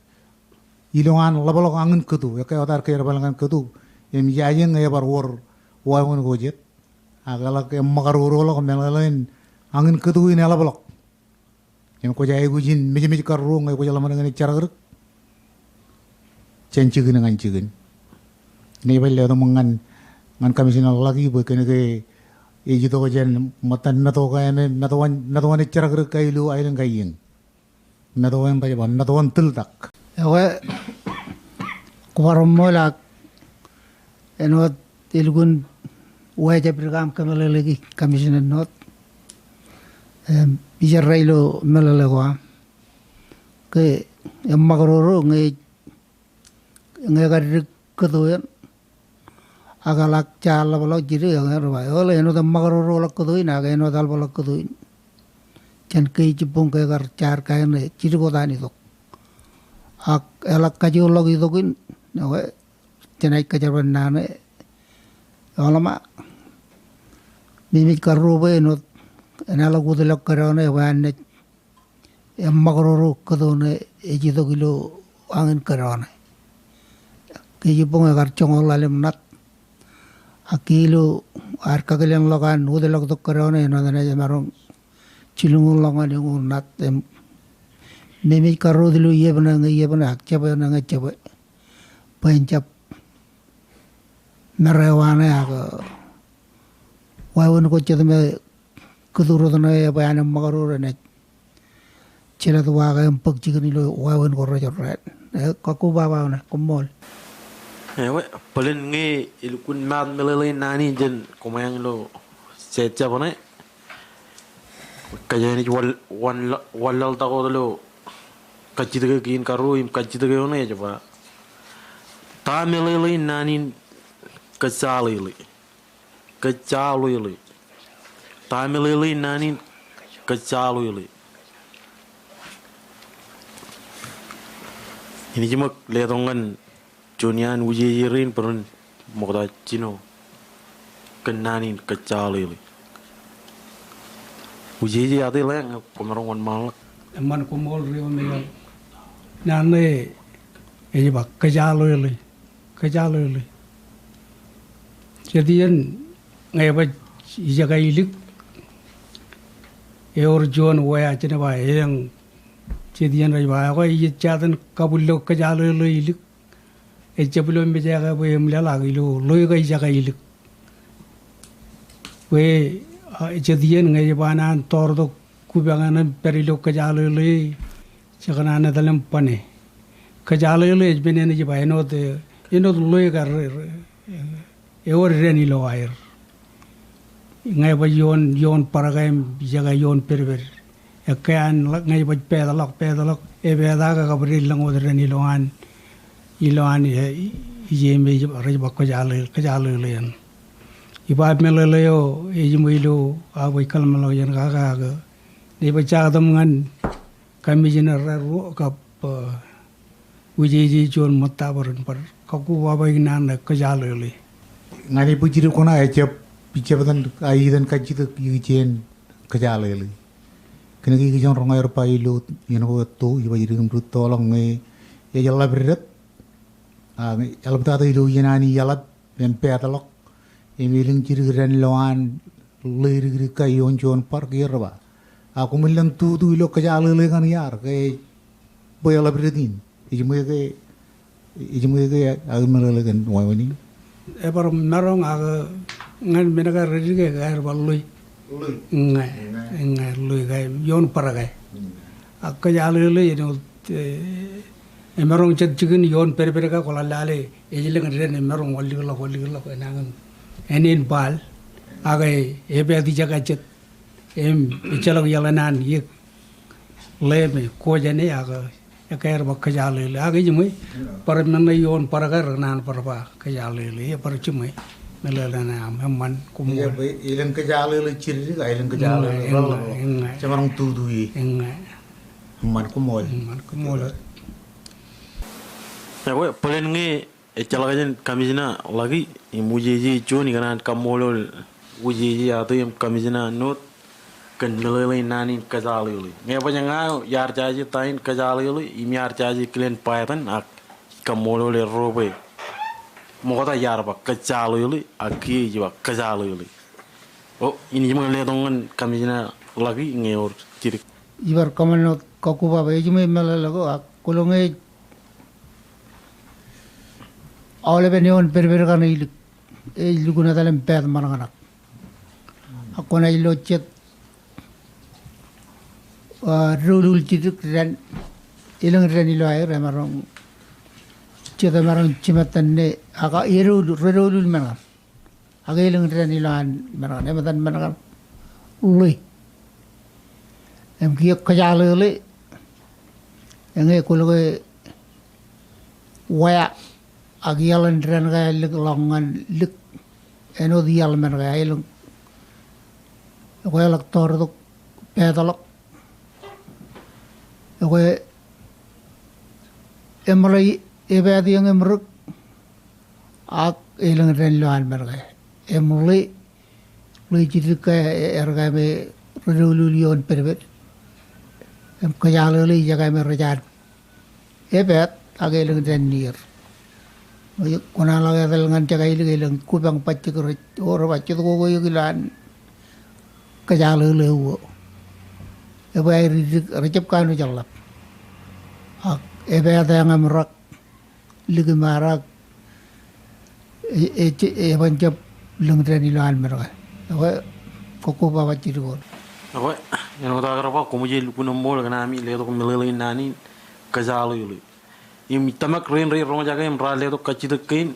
ilo an ḷapḷọk añin kūtu. Ekkā wōt ear kōjerbal ñan kūtu. Im ijaje ñe ebar wōr wāween ko jet. Ak eḷak eṃṃakaroroḷọk meḷeḷein añin kūtu in eḷapḷọk. Im kwōj aikuj in mejmej karuo ñe kwōj ḷōmṇak in ej jerakrōk jān jikin ñan jikin. Inaaj bar letok ṃōk ñan, ñan Commissioner Lucky bwe kōnke ej itok jān ṃōttan meto ko im meto wōn, meto wōn ej jerakrōk kōn ilo aelōñ ko iien. Meto wōn baj ba, meto wōn tūltak. Ekwe, kobar eṃṃool ak āinwōt elukkuun wāween eo ej kōmeḷeḷeiki Commissioner North. Im, ijerrā ilo meḷeḷe ko aṃ. Ke eṃṃakaroro ñe, ñe kar dik kūtu eṇ. Ak eḷak jaar ḷapḷọk jidik, eñin rej ba, eo ḷe āinwōt eṃṃakaroroḷọk kūtu in, ak āinwōt eḷapḷọk kūtu in. Jān kein ijjiboñ ke kar jaar kain ṇe, jidik wōt an itok. Ak eḷak kajoorḷọk itok in, ekwe, jenaaj kōjerbal naan eo ḷe ṃōk. Mejmej karuo bwe āinwōt, enaaj ḷak wōtlọk kōdọ ṇe, bwe an naaj eṃṃakaroro kūtu ṇe ej itok ilo añin kōdọ ṇe. Kein ijjiboñ ekar joñoul ḷalem ṇat. Ak ke ilo ad kakilenḷọk an wōtlọk tok kōdọ ṇe, āinwōt enaaj emaroñ jilñuulḷọk ñan eñoul ṇat im mejmej karuo ilo iepān eo ñe iepān ak jebwe eo ñe jebwe. Bwe en jab mare wāween ak wāween ko jet me kūtu rot ṇe bwe an eṃṃakaroro enaaj jelōt wa ke im bōk jikin ilo wāween ko rej jorrāān. E, kakkobaba ṇe, koṃṃool. Ewe, bōlen ñe elukkuun maat meḷeḷein naan in jān koṃeañ ilo jejjab ṇe. Kōjeañ naaj wal, wan, wanlaḷtak wōt ilo kajjitōk kein karuo im kajjitōk eo ṇe ej ba, ta meḷeḷe in naan in kōjjaḷeḷe. Kōjjaḷeḷe. Ta meḷeḷe in naan in kōjjaḷeḷe. Inaaj ṃōk letok ñan juon iaan wūjeje rein bwe ren ṃokta jino kōn naan in kōjjaḷeḷe. Wūjeje Ate Ḷeañ, kwōmaroñ wōnṃaanḷọk. Eṃṃan, koṃṃool ri-o meḷeḷe. Naan ṇe ej ba kōjjaḷeḷe. Kōjjaḷeḷe. Jet iien ñe baj ijekailik, ewōr juon wea jen ba elōñ. Jet iien rej ba, ekwe ij jatōn kabwil ilo kōjjaḷeḷe ilik. Ejjab ilo mejāke bwe eṃwilaḷ ak ilo ḷoe ke ijekailik. Bwe, a, jet iien ñe ej ba naan toortok kupañ eṇ im pād ilo kōjjaḷeḷe, jekōṇaan etal im bane. Kōjjaḷeḷe ej men eṇ ej ba āinwōt, e, āinwōt ḷoe ke re, re, ewōr dān ilo aer. Ñe baj ioon, ioon bar ke im ijekā ioon pedped. Ekkā an ḷak, ñe baj pātḷọk, pātḷọk, epātake kab rej lōñ wōt dān ilowaan, ilowaan, e, ijeme ej, rej ba kōjjaḷe, kōjjaḷeḷe eṇ. Iba meḷeḷe eo ejiṃwe ilo aō baj kōḷmānḷọkjeṇ kake ak, ñe baj jaktōm ñan Commissioner ruo kab, e, wūjeje juon ṃōtta bwe ren bar kakkobaba ikōṇaan ṇe kōjjaḷeḷe. Ñan ij bōk jidik kuṇaō, ejjab, ejjab etan, a, iten kajjitōk ikijjien kōjjaḷeḷe. Kōnke ikijjien roñ aer ba ilo iien ko etto, ij ba jidik im rūttoḷọk ñe ej ḷap dedet, a, ñe eḷaptata ilo iien an ijeḷap im pātḷọk im elōñ jidik dān ilowaan ḷe dikdik ka ioon juon bar kiiō rej ba, a, koṃwin lōñ tutu ilo kōjjaḷeḷe kaṇ iaar ke bwe eḷap dedet in. Ejiṃwe ke, ejiṃwe ke aō meḷeḷe kōn wāween in? Ebar maroñ ak ñan men ko reddik ke aer ba ḷoe. Ḷoe. Ñe, ñe. Ñe ḷoe ke ioon bar ke. Ñe. Ak kōjjaḷeḷe āinwōt, e, emaroñ jet jikin ioon pedped ke kwōḷan lale ej lōñ dān emaroñ wallikḷọk, wallikḷọk enañin ānin baal. Ak e, epād ijekā jet. Im ejjeḷọk iaḷ naan iiōk ḷe me ko jāne ak ekkā aer ba kōjjaḷeḷe. Ak ejiṃwe bar men ṇe ioon bar ke rekōṇaan bar ba kōjjaḷeḷe. Ebar jiṃwe meḷeḷe ṇe aṃ, eṃṃan, koṃṃool. Elōñ kōjjaḷeḷe jidikdik, elōñ kōjjaḷeḷe ḷọk, ḷọk. Jemaroñ tutu ie. Eṃṃan, koṃṃool. Eṃṃan, koṃṃool. Ekwe, bōlen ñe ejjeḷọk jān Commissioner Lucky im wūjeje juon, ikōṇaan kaṃṃoolol wūjeje Ate im Commissioner North kōn meḷeḷe in naan in kōjjaḷeḷe. Ñe baj ña eo iar jaje ta in kōjjaḷeḷe im iar jaje kilen ba etan, ak kaṃṃoolol erro bwe ṃokta iar ba kōjjaḷeḷe ak kiiō ij ba kōjjaḷeḷe. O, inaaj ṃōk letok ñan Commissioner Lucky ñe ewōr jidik. Ibar kōṃṃan wōt kakkobaba, ejiṃwe meḷeḷe ko ak kwōlo ñe ej aolepen eoon pedped kaṇe ilik, ej lukkuun etal im pād ṃōṇōṇō. Ak kwōnaaj lo jet, a, doulul jidik dān, elōñ dān ilo aer, emaroñ, jet emaroñ jimattan ṇe, ak edoulul, redoulul men kaṇ. Ak elōñ dān ilowaan men kaṇ, eṃōtan men kaṇ ḷe. Im kiiō kōjjaḷeḷe, eñe kwōlo ke wea ak iaḷ in dān ke ālikin ḷọk ñan lik, āinwōt iaḷ men ke elōñ. Ekwe eḷak toortok, pātḷọk. Ekwe eṃōḷe, epād iiōñ im rik, ak elōñ dān ilowaan men ke. Im ḷe, ḷe jidik ke e-, erkeeme redoulul ioon pedped. Im kōjjaḷeḷe ijekaeme rej jab epād ak elōñ dān near. Eo kwōnaḷọk etal ñan jekailik elōñ kupañ bajjek rej, o, rej ba jet ko ko eok ilowaan kōjjaḷeḷe eo. Ebwe aer idik, rejjab kanooj ḷap. Ak epād eañ im rak lik im arak, e, e, e, eban jab lōñ dān ilowaan men ke. Ekwe, kakkobaba jidik wōt. Ekwe, āinwōt aō kar ba, koṃij lukkuun eṃṃool kōn ami letok meḷeḷe in naan in kōjjaḷeḷe. Im tōmak rein rej roñjake im raar letok kajjitōk kein,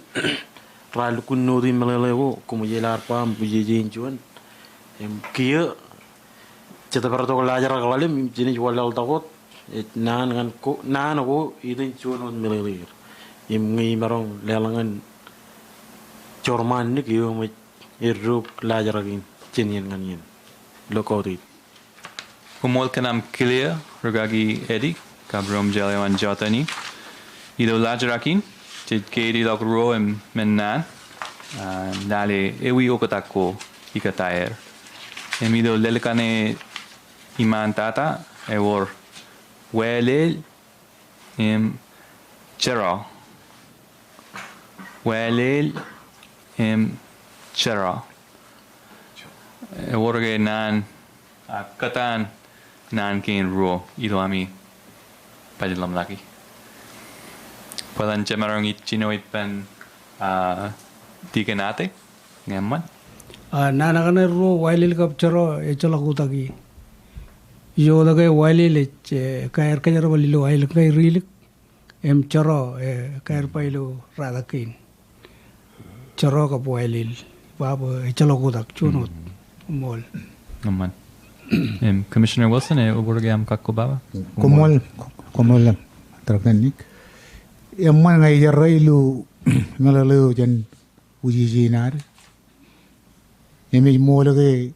raar lukkuun note meḷeḷe ko, koṃij ḷaar ba im wūjeje in juon. Im kiiō, Jetōb bar tok laajrak ḷalem im jenaaj wanlaḷtak wōt. Ej naan ñan ko, naan ko iien juon wōt meḷeḷeir. Im ñe imaroñ leḷọk ñan jorṃaanḷọk eo eṃōj eddook laajrak in jān iien ñan iien. Ilo kautiej. Koṃṃool kōn aṃ clear, rūkaki Eddie, kab ri-ṃōjale eo an Jotani. Ilo laajrak in, jej keid ḷọk ruo im men naan, ah, lale ewi oktak ko ikōtaer. Im ilo lelkan e iṃaan tata, ewōr waelel im jerọ. Waelel im jerọ. Ewōr ke naan, ah, kōtaan naan kein ruo ilo ami bajjek ḷōmṇaki. Bōlen jemaroñ ij jino ippān, ah, Deacon Ate, ñe eṃṃan. Ah, naan kaṇe ruo, waelel kab jerọ, ejjeḷọk oktak ie. Ijo ke waelel ej, eh, kaer kōjerbal ilo aelōñ ko ri-ilik. Im jerọ, eh, kaer ba ilo ratak kein. Jerọ kab waelel. Ba bwe ejjeḷọk oktak, juon wōt. Koṃṃool. Eṃṃan. Im, Commissioner Wilson, ewōr ke aṃ kakkobaba? Koṃṃool, koṃṃool, Director Nick. Eṃṃan ña ij errā ilo meḷeḷe eo jān wūjeje in ad. Im ej ṃool ke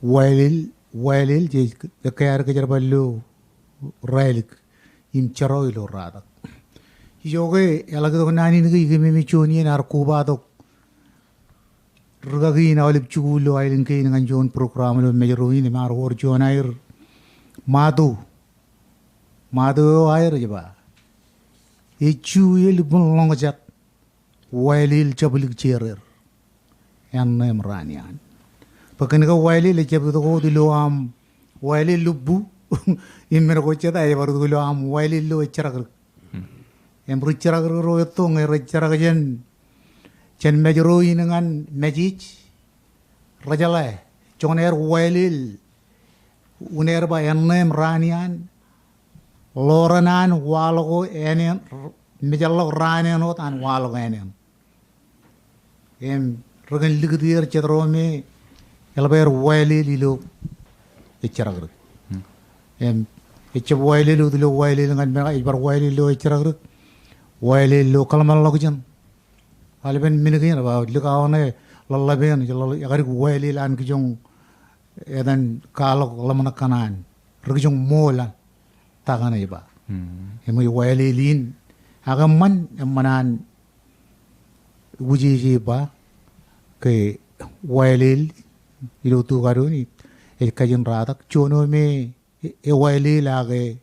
waelel, waelel jej kaer kōjerbal ilo raelik im jerọ ilo ratak. Ijoke eḷak itok naan in ke ikememej juon iien ear kobatok rūkaki in aolep jikuuḷ ilo aelōñ kein ñan juon program ilo Mājro in im ear wōr juon aer ṃato. Ṃato eo aer ej ba, ej juuḷ ipun ḷōñjat waelel jabwilōk jered. Āinwōt im raan iaan. Bwe kōn ke waelel ejjab itok wōt ilo aṃ waelel lubbu im men ko jeta, ej bar itok ilo aṃ waelel ilo ejjerakrōk. Im ri-jerakrōk ro etto ñe rej jerak jān, jān Mājro in ñan Mājej, rejeḷā, joñan aer waelel, unin aer ba āinwōt im raan iaan, ḷoran an waḷọk āne, mejaḷọk raan āinwōt an waḷọk āne. Im ri-kōn likūt er jet ro me eḷap aer waelel ilo ejjerakrōk. Im ejjab waelel wōt ilo waelel ñan men, ej bar waelel ilo ejjerakrōk. Waelel ilo kōḷmānḷọkjeṇ. Aolepen men kein, ba likao ṇe ḷōḷḷap eṇ, ej ḷōḷ-, ekadik waelel an kijoñ etan kwaḷọk ḷōmṇak kaṇ an. Ri kijoñ ṃool an ta kaṇ ej ba. Im ej waelel in. Ak eṃṃan, eṃṃan an wūjeje ba ke waelel ilo tukadoon in ej kajin ratak. Juon eo me e, ewaelel ak e,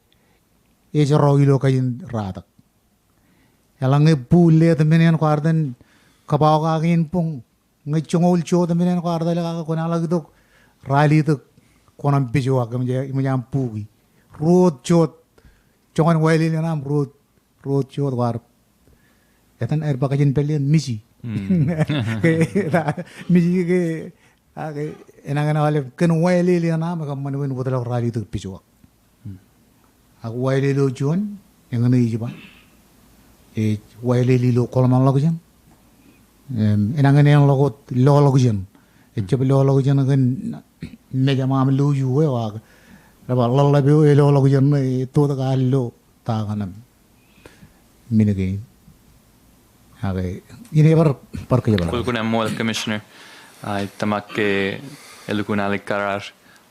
ejerọ ilo kajin ratak. Eḷaññe buuḷ leet men eṇ kwaar itōn kōbaokake in boñ. Ñe joñoul jota men eṇ kwaar tōl kake kwōnaḷọk itok, ralitōk, kwōnaaj pijoak, eṃōj, eṃōj aṃ buki. Ruo wōt jota, joñan waelel eṇ aṃ ruo wōt, ruo wōt jota kwaar. Etan aer ba kajin pālle eṇ miji. Ke, miji ke, ak enañin aolep kōn waelel eṇ aṃ ekōṃṃan bwe en wōtlọk ralitōk pijoak. Ak waelel eo juon, eñin eo ij ba. Ej waelel ilo kōḷmānḷọkjeṇ. Im, enañin eṇ ḷọk wōt loḷọkjeṇ. Ejjab loḷọkjeṇ kōn mejaṃ aṃ lo iju eo ak. Rej ba ḷōḷḷap eo eloḷọkjeṇ ṇe, ettotok al lo ta kaṇ im men kein. Ak, ine bar, bar kōjepel. Kōlukkuun eṃṃool, Commissioner. Ah, ij tōmak ke elukkuun alikkar ad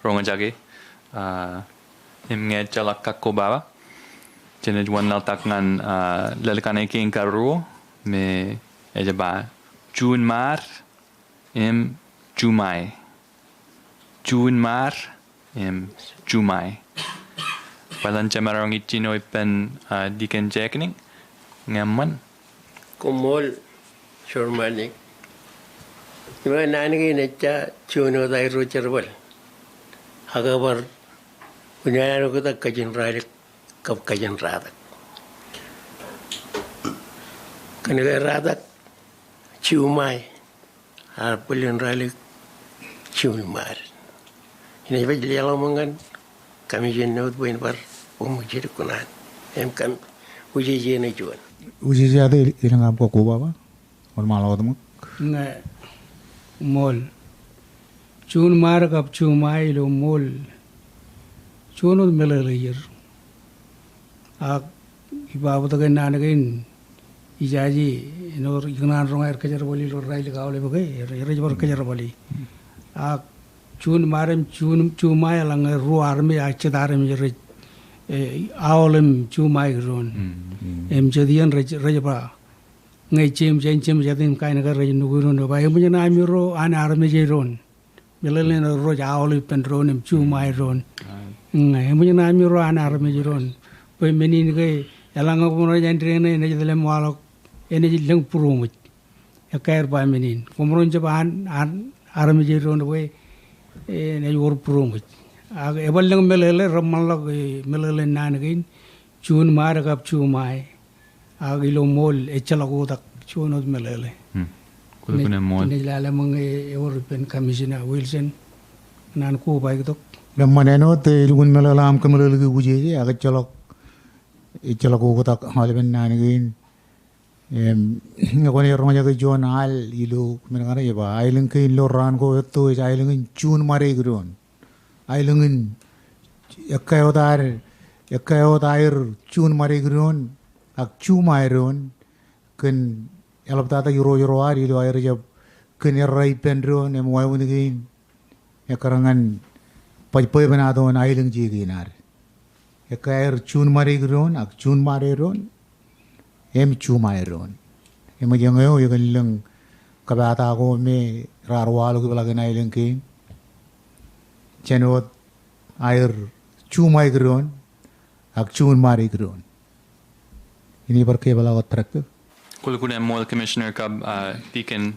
roñjake. Ah, im ñe ejjeḷọk kakkobaba, jen ej wanlaḷtak ñan, ah, lelkan e kein karuo me ej ba juunṃaad im juṃae. Juunṃaad im juṃae. Bōlen jemaroñ ij jino ippān, ah, Deacon Jackney, ñe eṃṃan. Koṃṃool, Chairman Nick. Iṃaan naan kein ejja juon wōt aerro jerbal. Ak ebar unin an oktak kajin rālik kab kajin ratak. Kōn ke ratak, juṃae, ear bōlen rālik juunṃaad. Inaaj pād leḷọk ṃōk ñan Commissioner ṇe wōt bwe en bar bōk ṃōk jidik kuṇaan. Im kōm, wūjeje ṇe juon. Wūjeje Ate, elōñ aṃ kakkobaba? Wōnṃaanḷọk wōt ṃōk. Ñe, ṃool. Juunṃaad kab juṃae ilo ṃool. Juon wōt meḷeḷeier. Ak iba bōtōk naan kein ijaje āinwōt ikōṇaan roñ aer kōjerbali ilo raellik aolep ke, er, er ej bar kōjerbali. Ak juunṃaad im juun, juunṃae eḷaññe ruo armej ak jet armej rej, e, aolep juunṃae doon. Im jet iien rej, rej ba ñe Jemes, en Jemes etan kain ke rej nukwi doon, ba eṃōj naaj ṃiro an armej doon. Meḷeḷein rej aolep ippān doon im juunṃae doon. Ñe eṃōj naaj ṃiro an armej doon. Bwe men in ke eḷaññe koṃro jān dān e, enaaj etal im waḷọk, enaaj lōñ būroṃōj. Ekkā aer ba men in. Koṃro jab an, an armej doon bwe, e, enaaj wōr būroṃōj. Ak ebar lōñ meḷeḷe, reṃṃanḷọk, e, meḷeḷein naan kein, juunṃaad kab juunṃae. Ak ilo ṃool ejjeḷọk oktak juon wōt meḷeḷe. Hmm. Kwōlukkuun ṃool. Enaaj lale ṃōk ñe ewōr ippān Commissioner Wilson, naan kobaik tok. Eṃṃan āinwōt, e, elukkuun meḷeḷe aṃ kōmeḷeḷeiki wūjeje, ak ejjeḷọk, ejjeḷọk oktak aolepen naan kein. Im, ñe kwōnaaj roñjake juon al ilo men kaṇe ej ba, aelōñ kein ilo raan ko etto ej aelōñ in juunṃadeik doon. Aelōñ in ekkā wōt ad, ekkā wōt aer juunṃadeik doon, ak juunṃae doon, kōn eḷaptata irooj ro ad ilo aer jab kōn errā ippān doon, im wāween kein, ekkar ñan baj bwebwenato in aelōñ je kein ad. Ekkā aer juunṃadeik doon, ak juunṃae doon, im juunṃae doon. Eṃōj eñeo ekōn lōñ kōpata ko me raar waḷọk ipeḷaakin aelōñ kein. Jān wōt aer juunṃae doon, ak juunṃae doon. Inaaj bar kepaḷọk wōt, Director. Kwōlukkuun ṃool Commissioner kab, ah, Deacon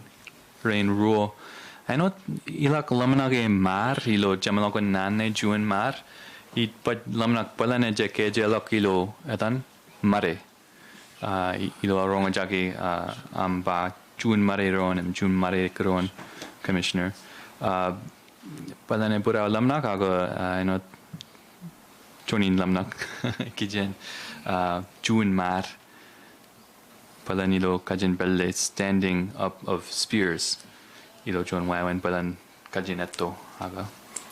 rein ruo. Āinwōt ilọk ḷōmṇak e ṃaad ilo jeṃḷọkin naan ṇe juunṃaad. Ij baj ḷōmṇak bōlen ej ekkejeḷọk ilo etan ṃade. Ah, i-, ilo roñjake, ah, aṃ ba juunṃadeik doon, im juunṃadeik doon, Commissioner. Ah, bōlen ebōd aō ḷōmṇak ak, ah, āinwōt juon in ḷōmṇak kijen, ah, juunṃaad. Bōlen ilo kajin pālle standing up of spears. Ilo juon wāween bōlen kajin etto, ak,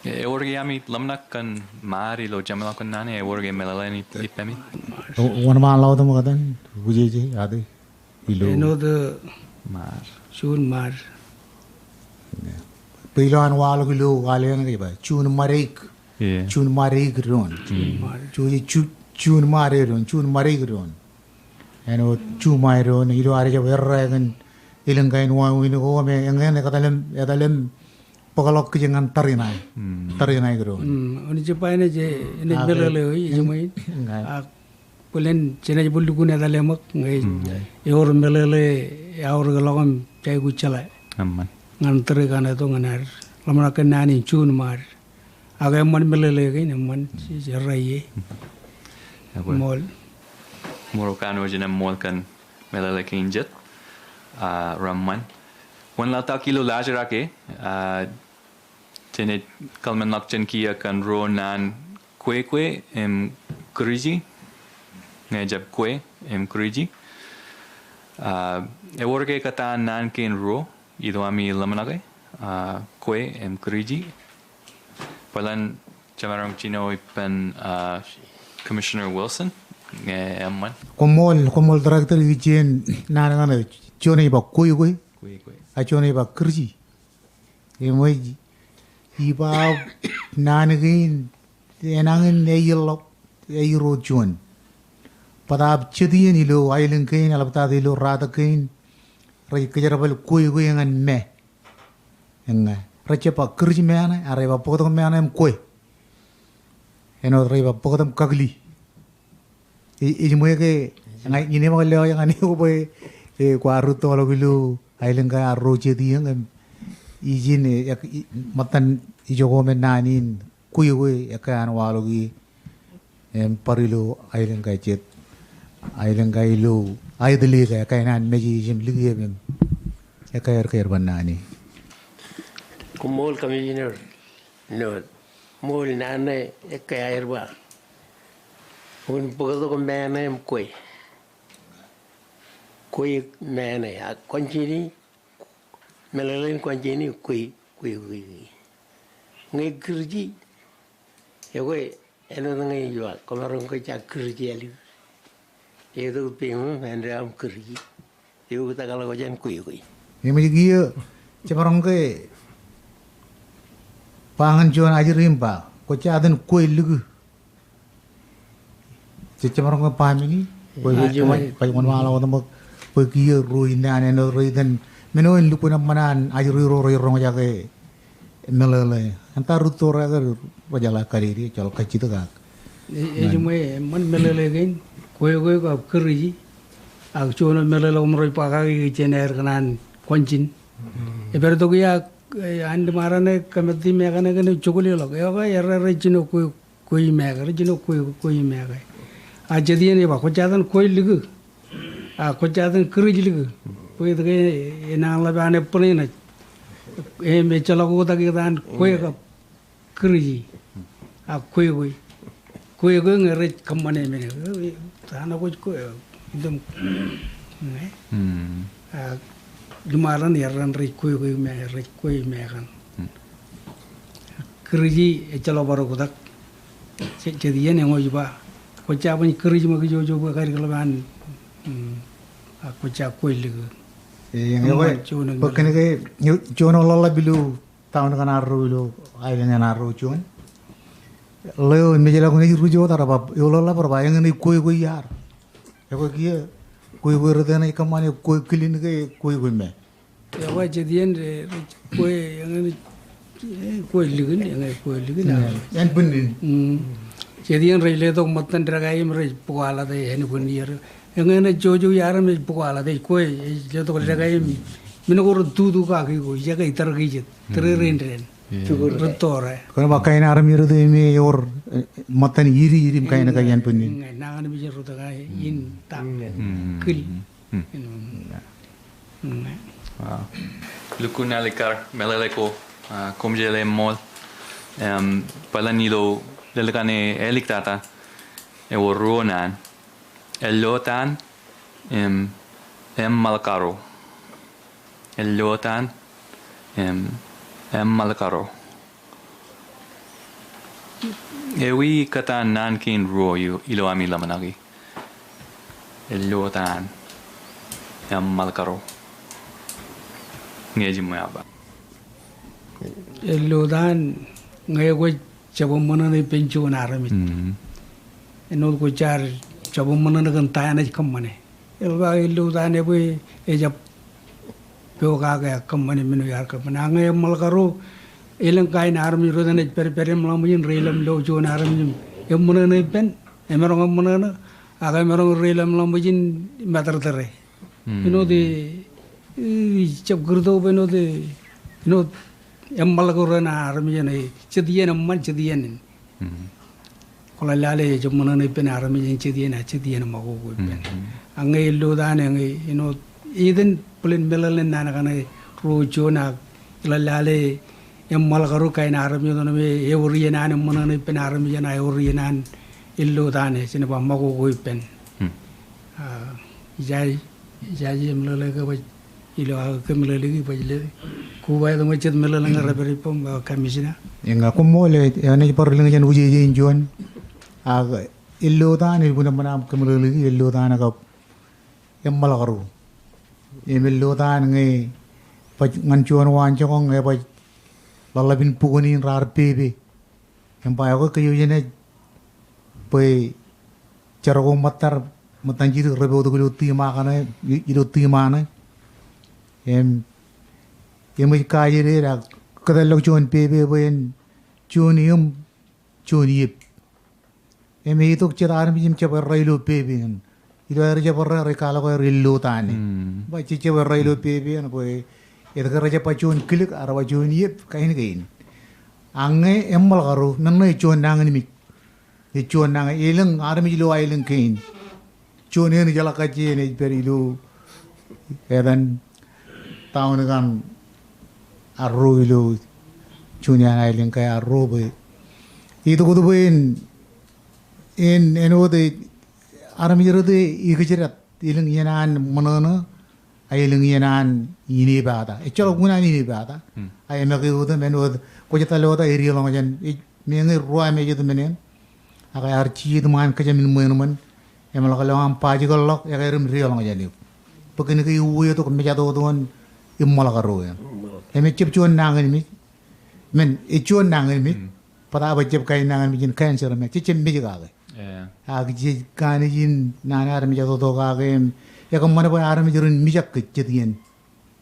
e, ewōr ke ami ḷōmṇak kōn ṃaad ilo jeṃḷọkin naan e, ewōr ke meḷeḷein ip-, ippemi? O, wōnṃaanḷọk wōt ṃōk etan, wūjeje, ate, ilo. Āinwōt, e, ṃaad. Juunṃaad. Bwe ilo an waḷọk ilo al eṇ ke ej ba, juunṃadeik. Juunṃadeik doon. Juunṃae. Ju-, ju-, juunṃae doon, juunṃadeik doon. Āinwōt juunṃae doon, ilo ad jab errā kōn elōñ kain wāween ko me eñin etal im, etal im bōkḷọk kōj ñan tariṇae. Tariṇae doon. Mm, enaaj ba enaaj, enaaj meḷeḷe eo, ej ṃool. Ak bōlen jenaaj bar lukkuun etale ṃōk, ñe ewōr meḷeḷe eaorōkḷọk im jab aikuj jeḷā. Eṃṃan. Ñan tōre kaṇe tok ñan ad ḷōmṇak kōn naan in juunṃaad. Ak eṃṃan meḷeḷe kein, eṃṃan, ej errā ie. Ṃool. Ṃool kanooj im ṃool kōn meḷeḷe kein jet, ah, reṃṃan. Wōnlaḷtak ilo laajrak e, ah, jenaaj kōḷmenḷọk jān kiiō kōn ruo naan kwekwe im kūriji, ñe jab kwe im kūriji. Ah, ewōr ke kōtaan naan kein ruo, ilo ami ḷōmṇak e, ah, kwe im kūriji. Bōlen jemaroñ jino ippān, ah, Commissioner Wilson, ñe eṃṃan. Koṃṃool, koṃṃool Director, ij jañin naan kaṇe, juon ej ba kwekwe. Kwekwe. Ak juon ej ba kūriji. Eṃōj, iba naan kein, enañin ej ḷọk, ej ro juon. Bōtaab jet iien ilo aelōñ kein, eḷaptata ilo ratak kein, rej kōjerbal kwekwe ñan me. Eññā. Rej jab ba kūriji meṇe, ak rej ba bōktok meṇe im kwe. Āinwōt rej ba bōktok im kakli. Ej, ej ṃool ke, ña, ña ij ṃōk lewōj ñan eok bwe, e, kwaar rūttoḷọk ilo aelōñ ko ad ro jet iien, im, ijin, e, ek, i, ṃōttan ijoko me naan in kwekwe ekkā an waḷọk ie, im, bar ilo aelōñ ko jet. Aelōñ ko ilo aetelōt, e, kain an Mājej im Likeb im. Ekkā aer kōjerbal naan e. Koṃṃool Commissioner. Āinwōt, ṃool naan ṇe ekkā aer ba. Un bōktok meṇe im kwe. Kwe meṇe, ak kwanjini, meḷeḷein kwanjini kwe, kwe, kwe, kwe. Ñe kūriji, ekwe, āinwōt ñe ij ba, kōmaroñ ke ja kūriji ālikin. Etok peñō, āindein aṃ kūriji. Eoktak ḷọk jān kwe kwe. Eṃōj kiiō, jemaroñ ke ba ñan juon ajri im ba, kwōj jatōn kwe likū. Jej jemaroñ ke ba men in, bwe, bwe, bwe, bwe wōnṃaanḷọk wōt ṃōk, bwe kiiō ruo in naan āinwōt rej itōn, men eo en lukkuun eṃṃan an ajri ro rej roñjake meḷeḷe. Āinwōt rūtto ro ke rej jeḷā kaliili, ejjeḷọk kajjitōk ak. E, ejiṃwe, eṃṃan meḷeḷe kein, kwe kwe kab kūriji, ak juon meḷeḷe koṃ rej ba kake ke jen aer kōṇaan kwanjin. Epād tok ia, e, an liṃaran e kōmātti mekan e kōn jokleḷọk. Eo ke errā rej jino kwe kwe imeak, rej jino kwe, kwe imeak. A jet iien ej ba, kwōj jatōn kwe likū. A kwōj jatōn kūrij likū. Bwe etke enañin ḷap an ebbōṇe naaj. Im ejjeḷọk oktak etan kwe kab kūriji. A kwe kwe. Kwe kwe ñe rej kōṃṃane men e. Ta ṇe kwōj kwe. Item. Ñe. Hmm. A liṃaran errā rej kwe kwe me, rej kwe mekan. Hmm. Kūriji ejjeḷọk bar oktak. Jet, jet iien eñooj ba. Kwōj jab kūrij ṃōk ijo ijo bwe kadik ḷap an, mm, a kwōj ja kwe likū. E, eñe kwe, bwe kōnke, juon eo ḷōḷḷap ilo, town kaṇ arro ilo, aelōñ eṇ arro juon. Ḷeo, mejḷọk naaj ri jota rej ba, eo ḷōḷḷap rej ba, eñin ej kwe kwe iar. Ekwe kiiō, kwe kwe rej itōn ej kōṃṃane kwe kilin ke kwe kwe me. Eo ke jet iien rej, rej kwe, eñin, e, kwe likūn, eñin kwe likūn. Ānbwinnin. Mm. Jet iien rej letok ṃōttan dekā im rej bukwaḷọk e ānbwinnin er. Eñin ej jojo iar im ej bukwaḷọk e, ej kwe, ej letok dekā im. Men ko rej tutu kaki ko, ijjake itarkijet. Tōrerein dān. Rūtto ro. Kōn ba kain armej rūtto im ewōr, e, ṃōttan iri iri im kain kain ānbwinnin. Ñe, nañinmej rūtto kain in ta. Kil. Hmm. Wow. Lukkuun ālikkar meḷeḷe ko, ah, koṃ jeḷā ṃool. Em, bōlen ilo lelkan e āliktata, ewōr ruo naan. Ellotaan, em, eṃṃalkaro. Ellotaan, em, eṃṃalkaro. Ewi kōtaan naan kein ruo eo ilo ami ḷōmṇaki? Ellotaan, eṃṃalkaro. Ñe ejiṃwe aō ba. Ellotaan, ñe kwōj jab ṃōṇōṇō ippān juon armej. Mm. Āinwōt kwōj jab ṃōṇōṇō kōn ta eṇ ej kōṃṃane. Eḷap aō ellotaan e bwe ejab pokake ak kōṃṃane men eo ear kōṃṃane. Ak ñe eṃṃalkaro, elōñ kain armej ro etan ej pād, pād im ḷaṃōj in reilaṃ lo juon armej im eṃōṇōṇō ippān, emaroñ ṃōṇōṇō, ak emaroñ reilaṃ ḷaṃōj in matōrtōre. Hmm. Āinwōt e, e, jab kūrto bwe āinwōt e, āinwōt eṃṃalkaro eṇ armej eṇ e, jet iien eṃṃan, jet iien in. Hmm. Kwō ḷōḷḷāḷọk ejab ṃōṇōṇō ippān armej eṇ jet iien, a jet iien ṃakoko ippān. Mhm. Ak ñe ellotaan e ñe, āinwōt, itōn bōlen meḷeḷein naan kaṇe ruo juon ak ḷōḷḷāḷọk eṃṃalkaro kain armej eṇ eo ewōr iien an eṃōṇōṇō ippān armej eṇ a ewōr iien an ellotaan e, jen ba ṃakoko ippān. Hmm. A, ij, ij, ij meḷeḷe ke baj ilo aō kōmeḷeḷeiki baj le. Kuba eo ṃōj jet meḷeḷe ñe rej pād ippaṃ, a, Commissioner. Eñin koṃṃool, e, enaaj bar lōñ jān wūjeje in juon. Ak ellotaan, elukkuun eṃṃan aṃ kōmeḷeḷeiki, ellotaan kab eṃṃalkaro. Im ellotaan ñe baj ñan juon waanjoñak ñe baj ḷōḷḷap in bukwōn in raar pepe. Im ba eo ke kōj eo jenaaj bwe jar ko ṃōttar, ṃōttan jidik rej bōktok ilo tiṃa kaṇe, ilo tiṃa ṇe. Im, im ej kajedeed ak kōtḷọk juon pepe bwe en juon eōm, juon iep. Im e itok jet armej im jab errā ilo pepe eṇ. Ilo aer jab errā rej kwaḷọk aer ellotaan e. Hmm. Ba jej jab errā ilo pepe eṇ bwe etke rej jab ba juon kilik, ak rej ba juon iep, kain kein. Ak ñe eṃṃalkaro, men ṇe ej juon nañinmej. Ej juon nañinmej, elōñ armej ilo aelōñ kein. Juon eṇ ejjeḷọk kajjien ej pād ilo etan town kaṇ arro ilo juon iaan aelōñ ke arro bwe. Itok wōt bwe en, en, āinwōt e armej rot e ikōjdat, elōñ iien an ṃōṇōṇō, a elōñ iien an inepata. Ejjeḷọk unin an inepata. Hmm. A eṃōk e otem āinwōt kwōj etal wōt a ej diḷọñ jān, ej meñe ruo am ejjet men eṇ. Ak ear jijet iṃaan kōjām in ṃweo ṃōn. Eṃōḷ ke lowaan bajjek ḷọk, ekwe rim deḷọñ jān eok. Bwe kōn ke iuwe tok mejatoto in eṃṃoḷ karuo eṇ. Im ejjab juon nañinmej. Men, ej juon nañinmej. Bōtab ejjab kain nañinmej in cancer im jejjab mej kake. Ak jej kanooj in naan ad mejatoto kake im ekōṃṃan bwe armej ren mijak kōj jet iien.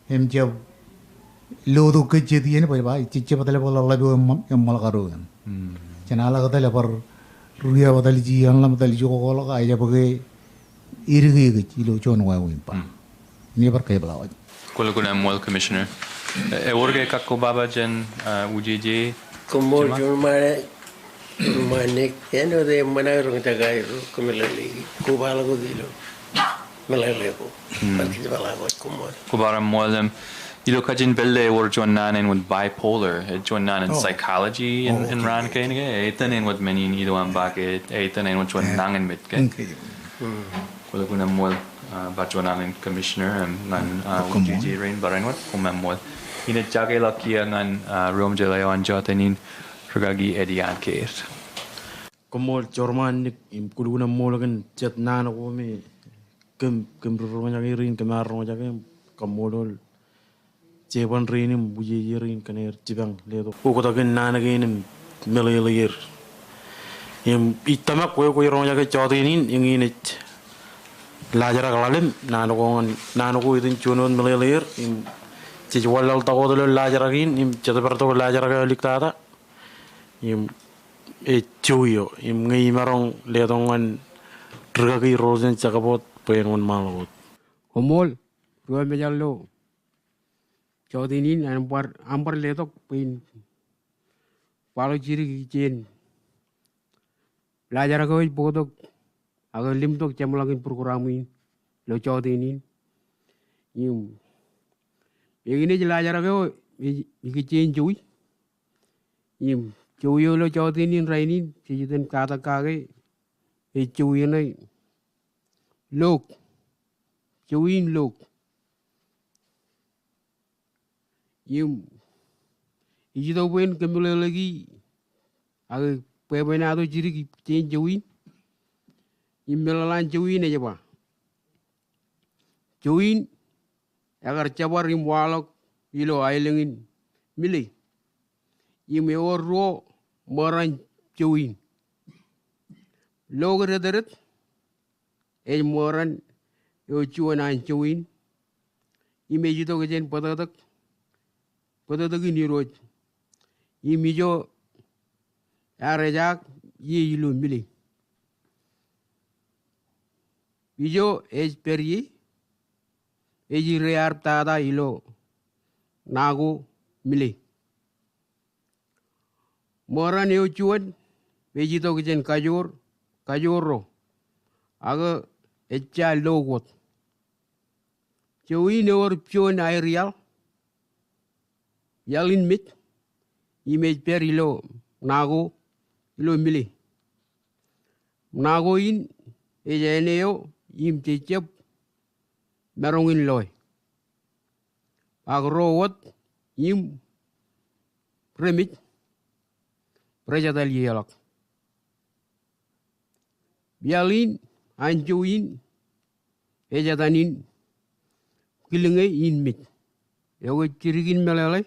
Im jab lotok kōj jet iien bwe ba, jej jab etal bwe ḷōḷḷap eo eṃ-, eṃṃoḷ karuo eṇ. Jān aḷ ke etal bar ri-, etal ji, eṇ ḷōṃ etal ji ko ḷọk, a ejjab ke edike kōj ilo juon wāween ba. Im bar keepḷaak wōt. Kwōlukkuun eṃṃool, Commissioner. E, ewōr ke kakobaba jān, ah, ujeje? Koṃṃool, Jemā? Juon ṃaan, juon ṃaan ṇe, āinwōt eṃṃan aō roñjake aer, kōmeḷeḷeiki, kobaḷọk wōt ilo meḷeḷe ko. Bar kōjepḷaak wōt, koṃṃool. Koba reṃṃool im, ilo kajin pālle ewōr juon naan āinwōt bipolar, e, juon naan in psychology in, in raan kein ke, e, etan āinwōt men in ilo aṃ ba ke, e, etan āinwōt juon nañinmej ke. Kwōlukkuun eṃṃool, ah, bar juon alen Commissioner, im ñan, ah, ujeje rein bar āinwōt, koṃṃool. Inaaj jakeḷọk kiiō ñan, ah, ri-omejeḷ eo an jọteen in, Rikaki Eddie Anker. Koṃṃool Jorman Nick, im kwōlukkuun eṃṃool kōn jet naan ko me kōm, kōm ri-roñjake rein, kōm ar roñjake, im kaṃṃoolol jeban rein im ujeje rein kōn aer jipañ letok oktak in naan kein im meḷeḷe er. Im ij tōmak kwe, kwe roñjake jọteen in, eñin ej laajrak ḷalem, naan ko ñan, naan ko etan juon wōt meḷeḷe er, im jej wanlaḷtak wōt ilo laajrak in, im jet bar tok laajrak eo āliktata. Im ej jowi eo, im ñe imaroñ letok ñan Rikaki Rosen Jakabot bwe en wōnṃaanḷọk wōt. Koṃṃool, ri-omejeḷ ilo jọteen in, aṃ bar, aṃ bar letok bwe in kwaḷọk jidik ikijjien laajrak eo ej bōktok ak limtok jeṃḷọkin program in ilo jọteen in. Im eñin ej laajrak eo ej ikijjien jowi. Im jowi eo ilo jọteen in rainin, jej iten katak kake, ej jowi ṇe Lok. Jowi in Lok. Im ij itok bwe in kōmeḷeḷeiki ak bwebwenato jidik ikijjien jowi in. Im meḷeḷe an jowi in ej ba, jowi in ekar jabdewōt im waḷọk ilo aelōñ in Mile. Im ewōr ruo ṃōran jowi in. Lok detdet ej ṃōran eo juon an jowi in, im ej itok jān bōtōktōk, bōtōktōk in Irooj. Im ijo ear ejaak ie ilo Mile. Ijo ej pād ie, ej ire arep tata ilo ṇa ko Mile. Ṃōran eo juon ej itok jān kajoor, kajoor ro, ak ejja Lok wōt. Jowi in ewōr juon aer iaḷ, iaḷ in mej, im ej pād ilo ṇa ko, ilo Mile. Ṇa ko in ej āne eo im jejjab maroñ in loe. Ak ro wōt im remej rej etal ieḷọk. Iaḷ in an jowi in ej etan in kilñe in mej. Eo ej jidik in meḷeḷe,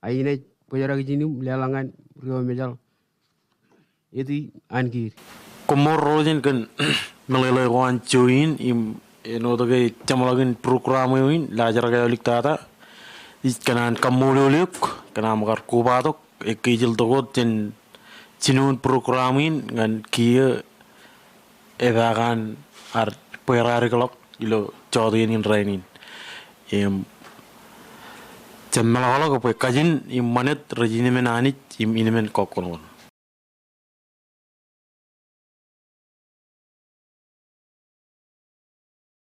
ak inaaj bōjrak ijin im leḷọk ñan ri-omejeḷ Eti Ankiir. Koṃṃool Rojen kōn meḷeḷe ko an jowi in im āinwōt ke jeṃḷọkin program eo in, laajrak eo āliktata. Ij kōṇaan kaṃṃoolol eok kōn aṃ kar kobatok, ekkejel tok wōt jān jinoin program in ñan kiiō epaak an ad bwe raar ikḷọk ilo jọteen in rainin. Im jab meḷọkḷọk bwe kajin im ṃanit rej inmen Anij im inmen kọkkọnọkọ.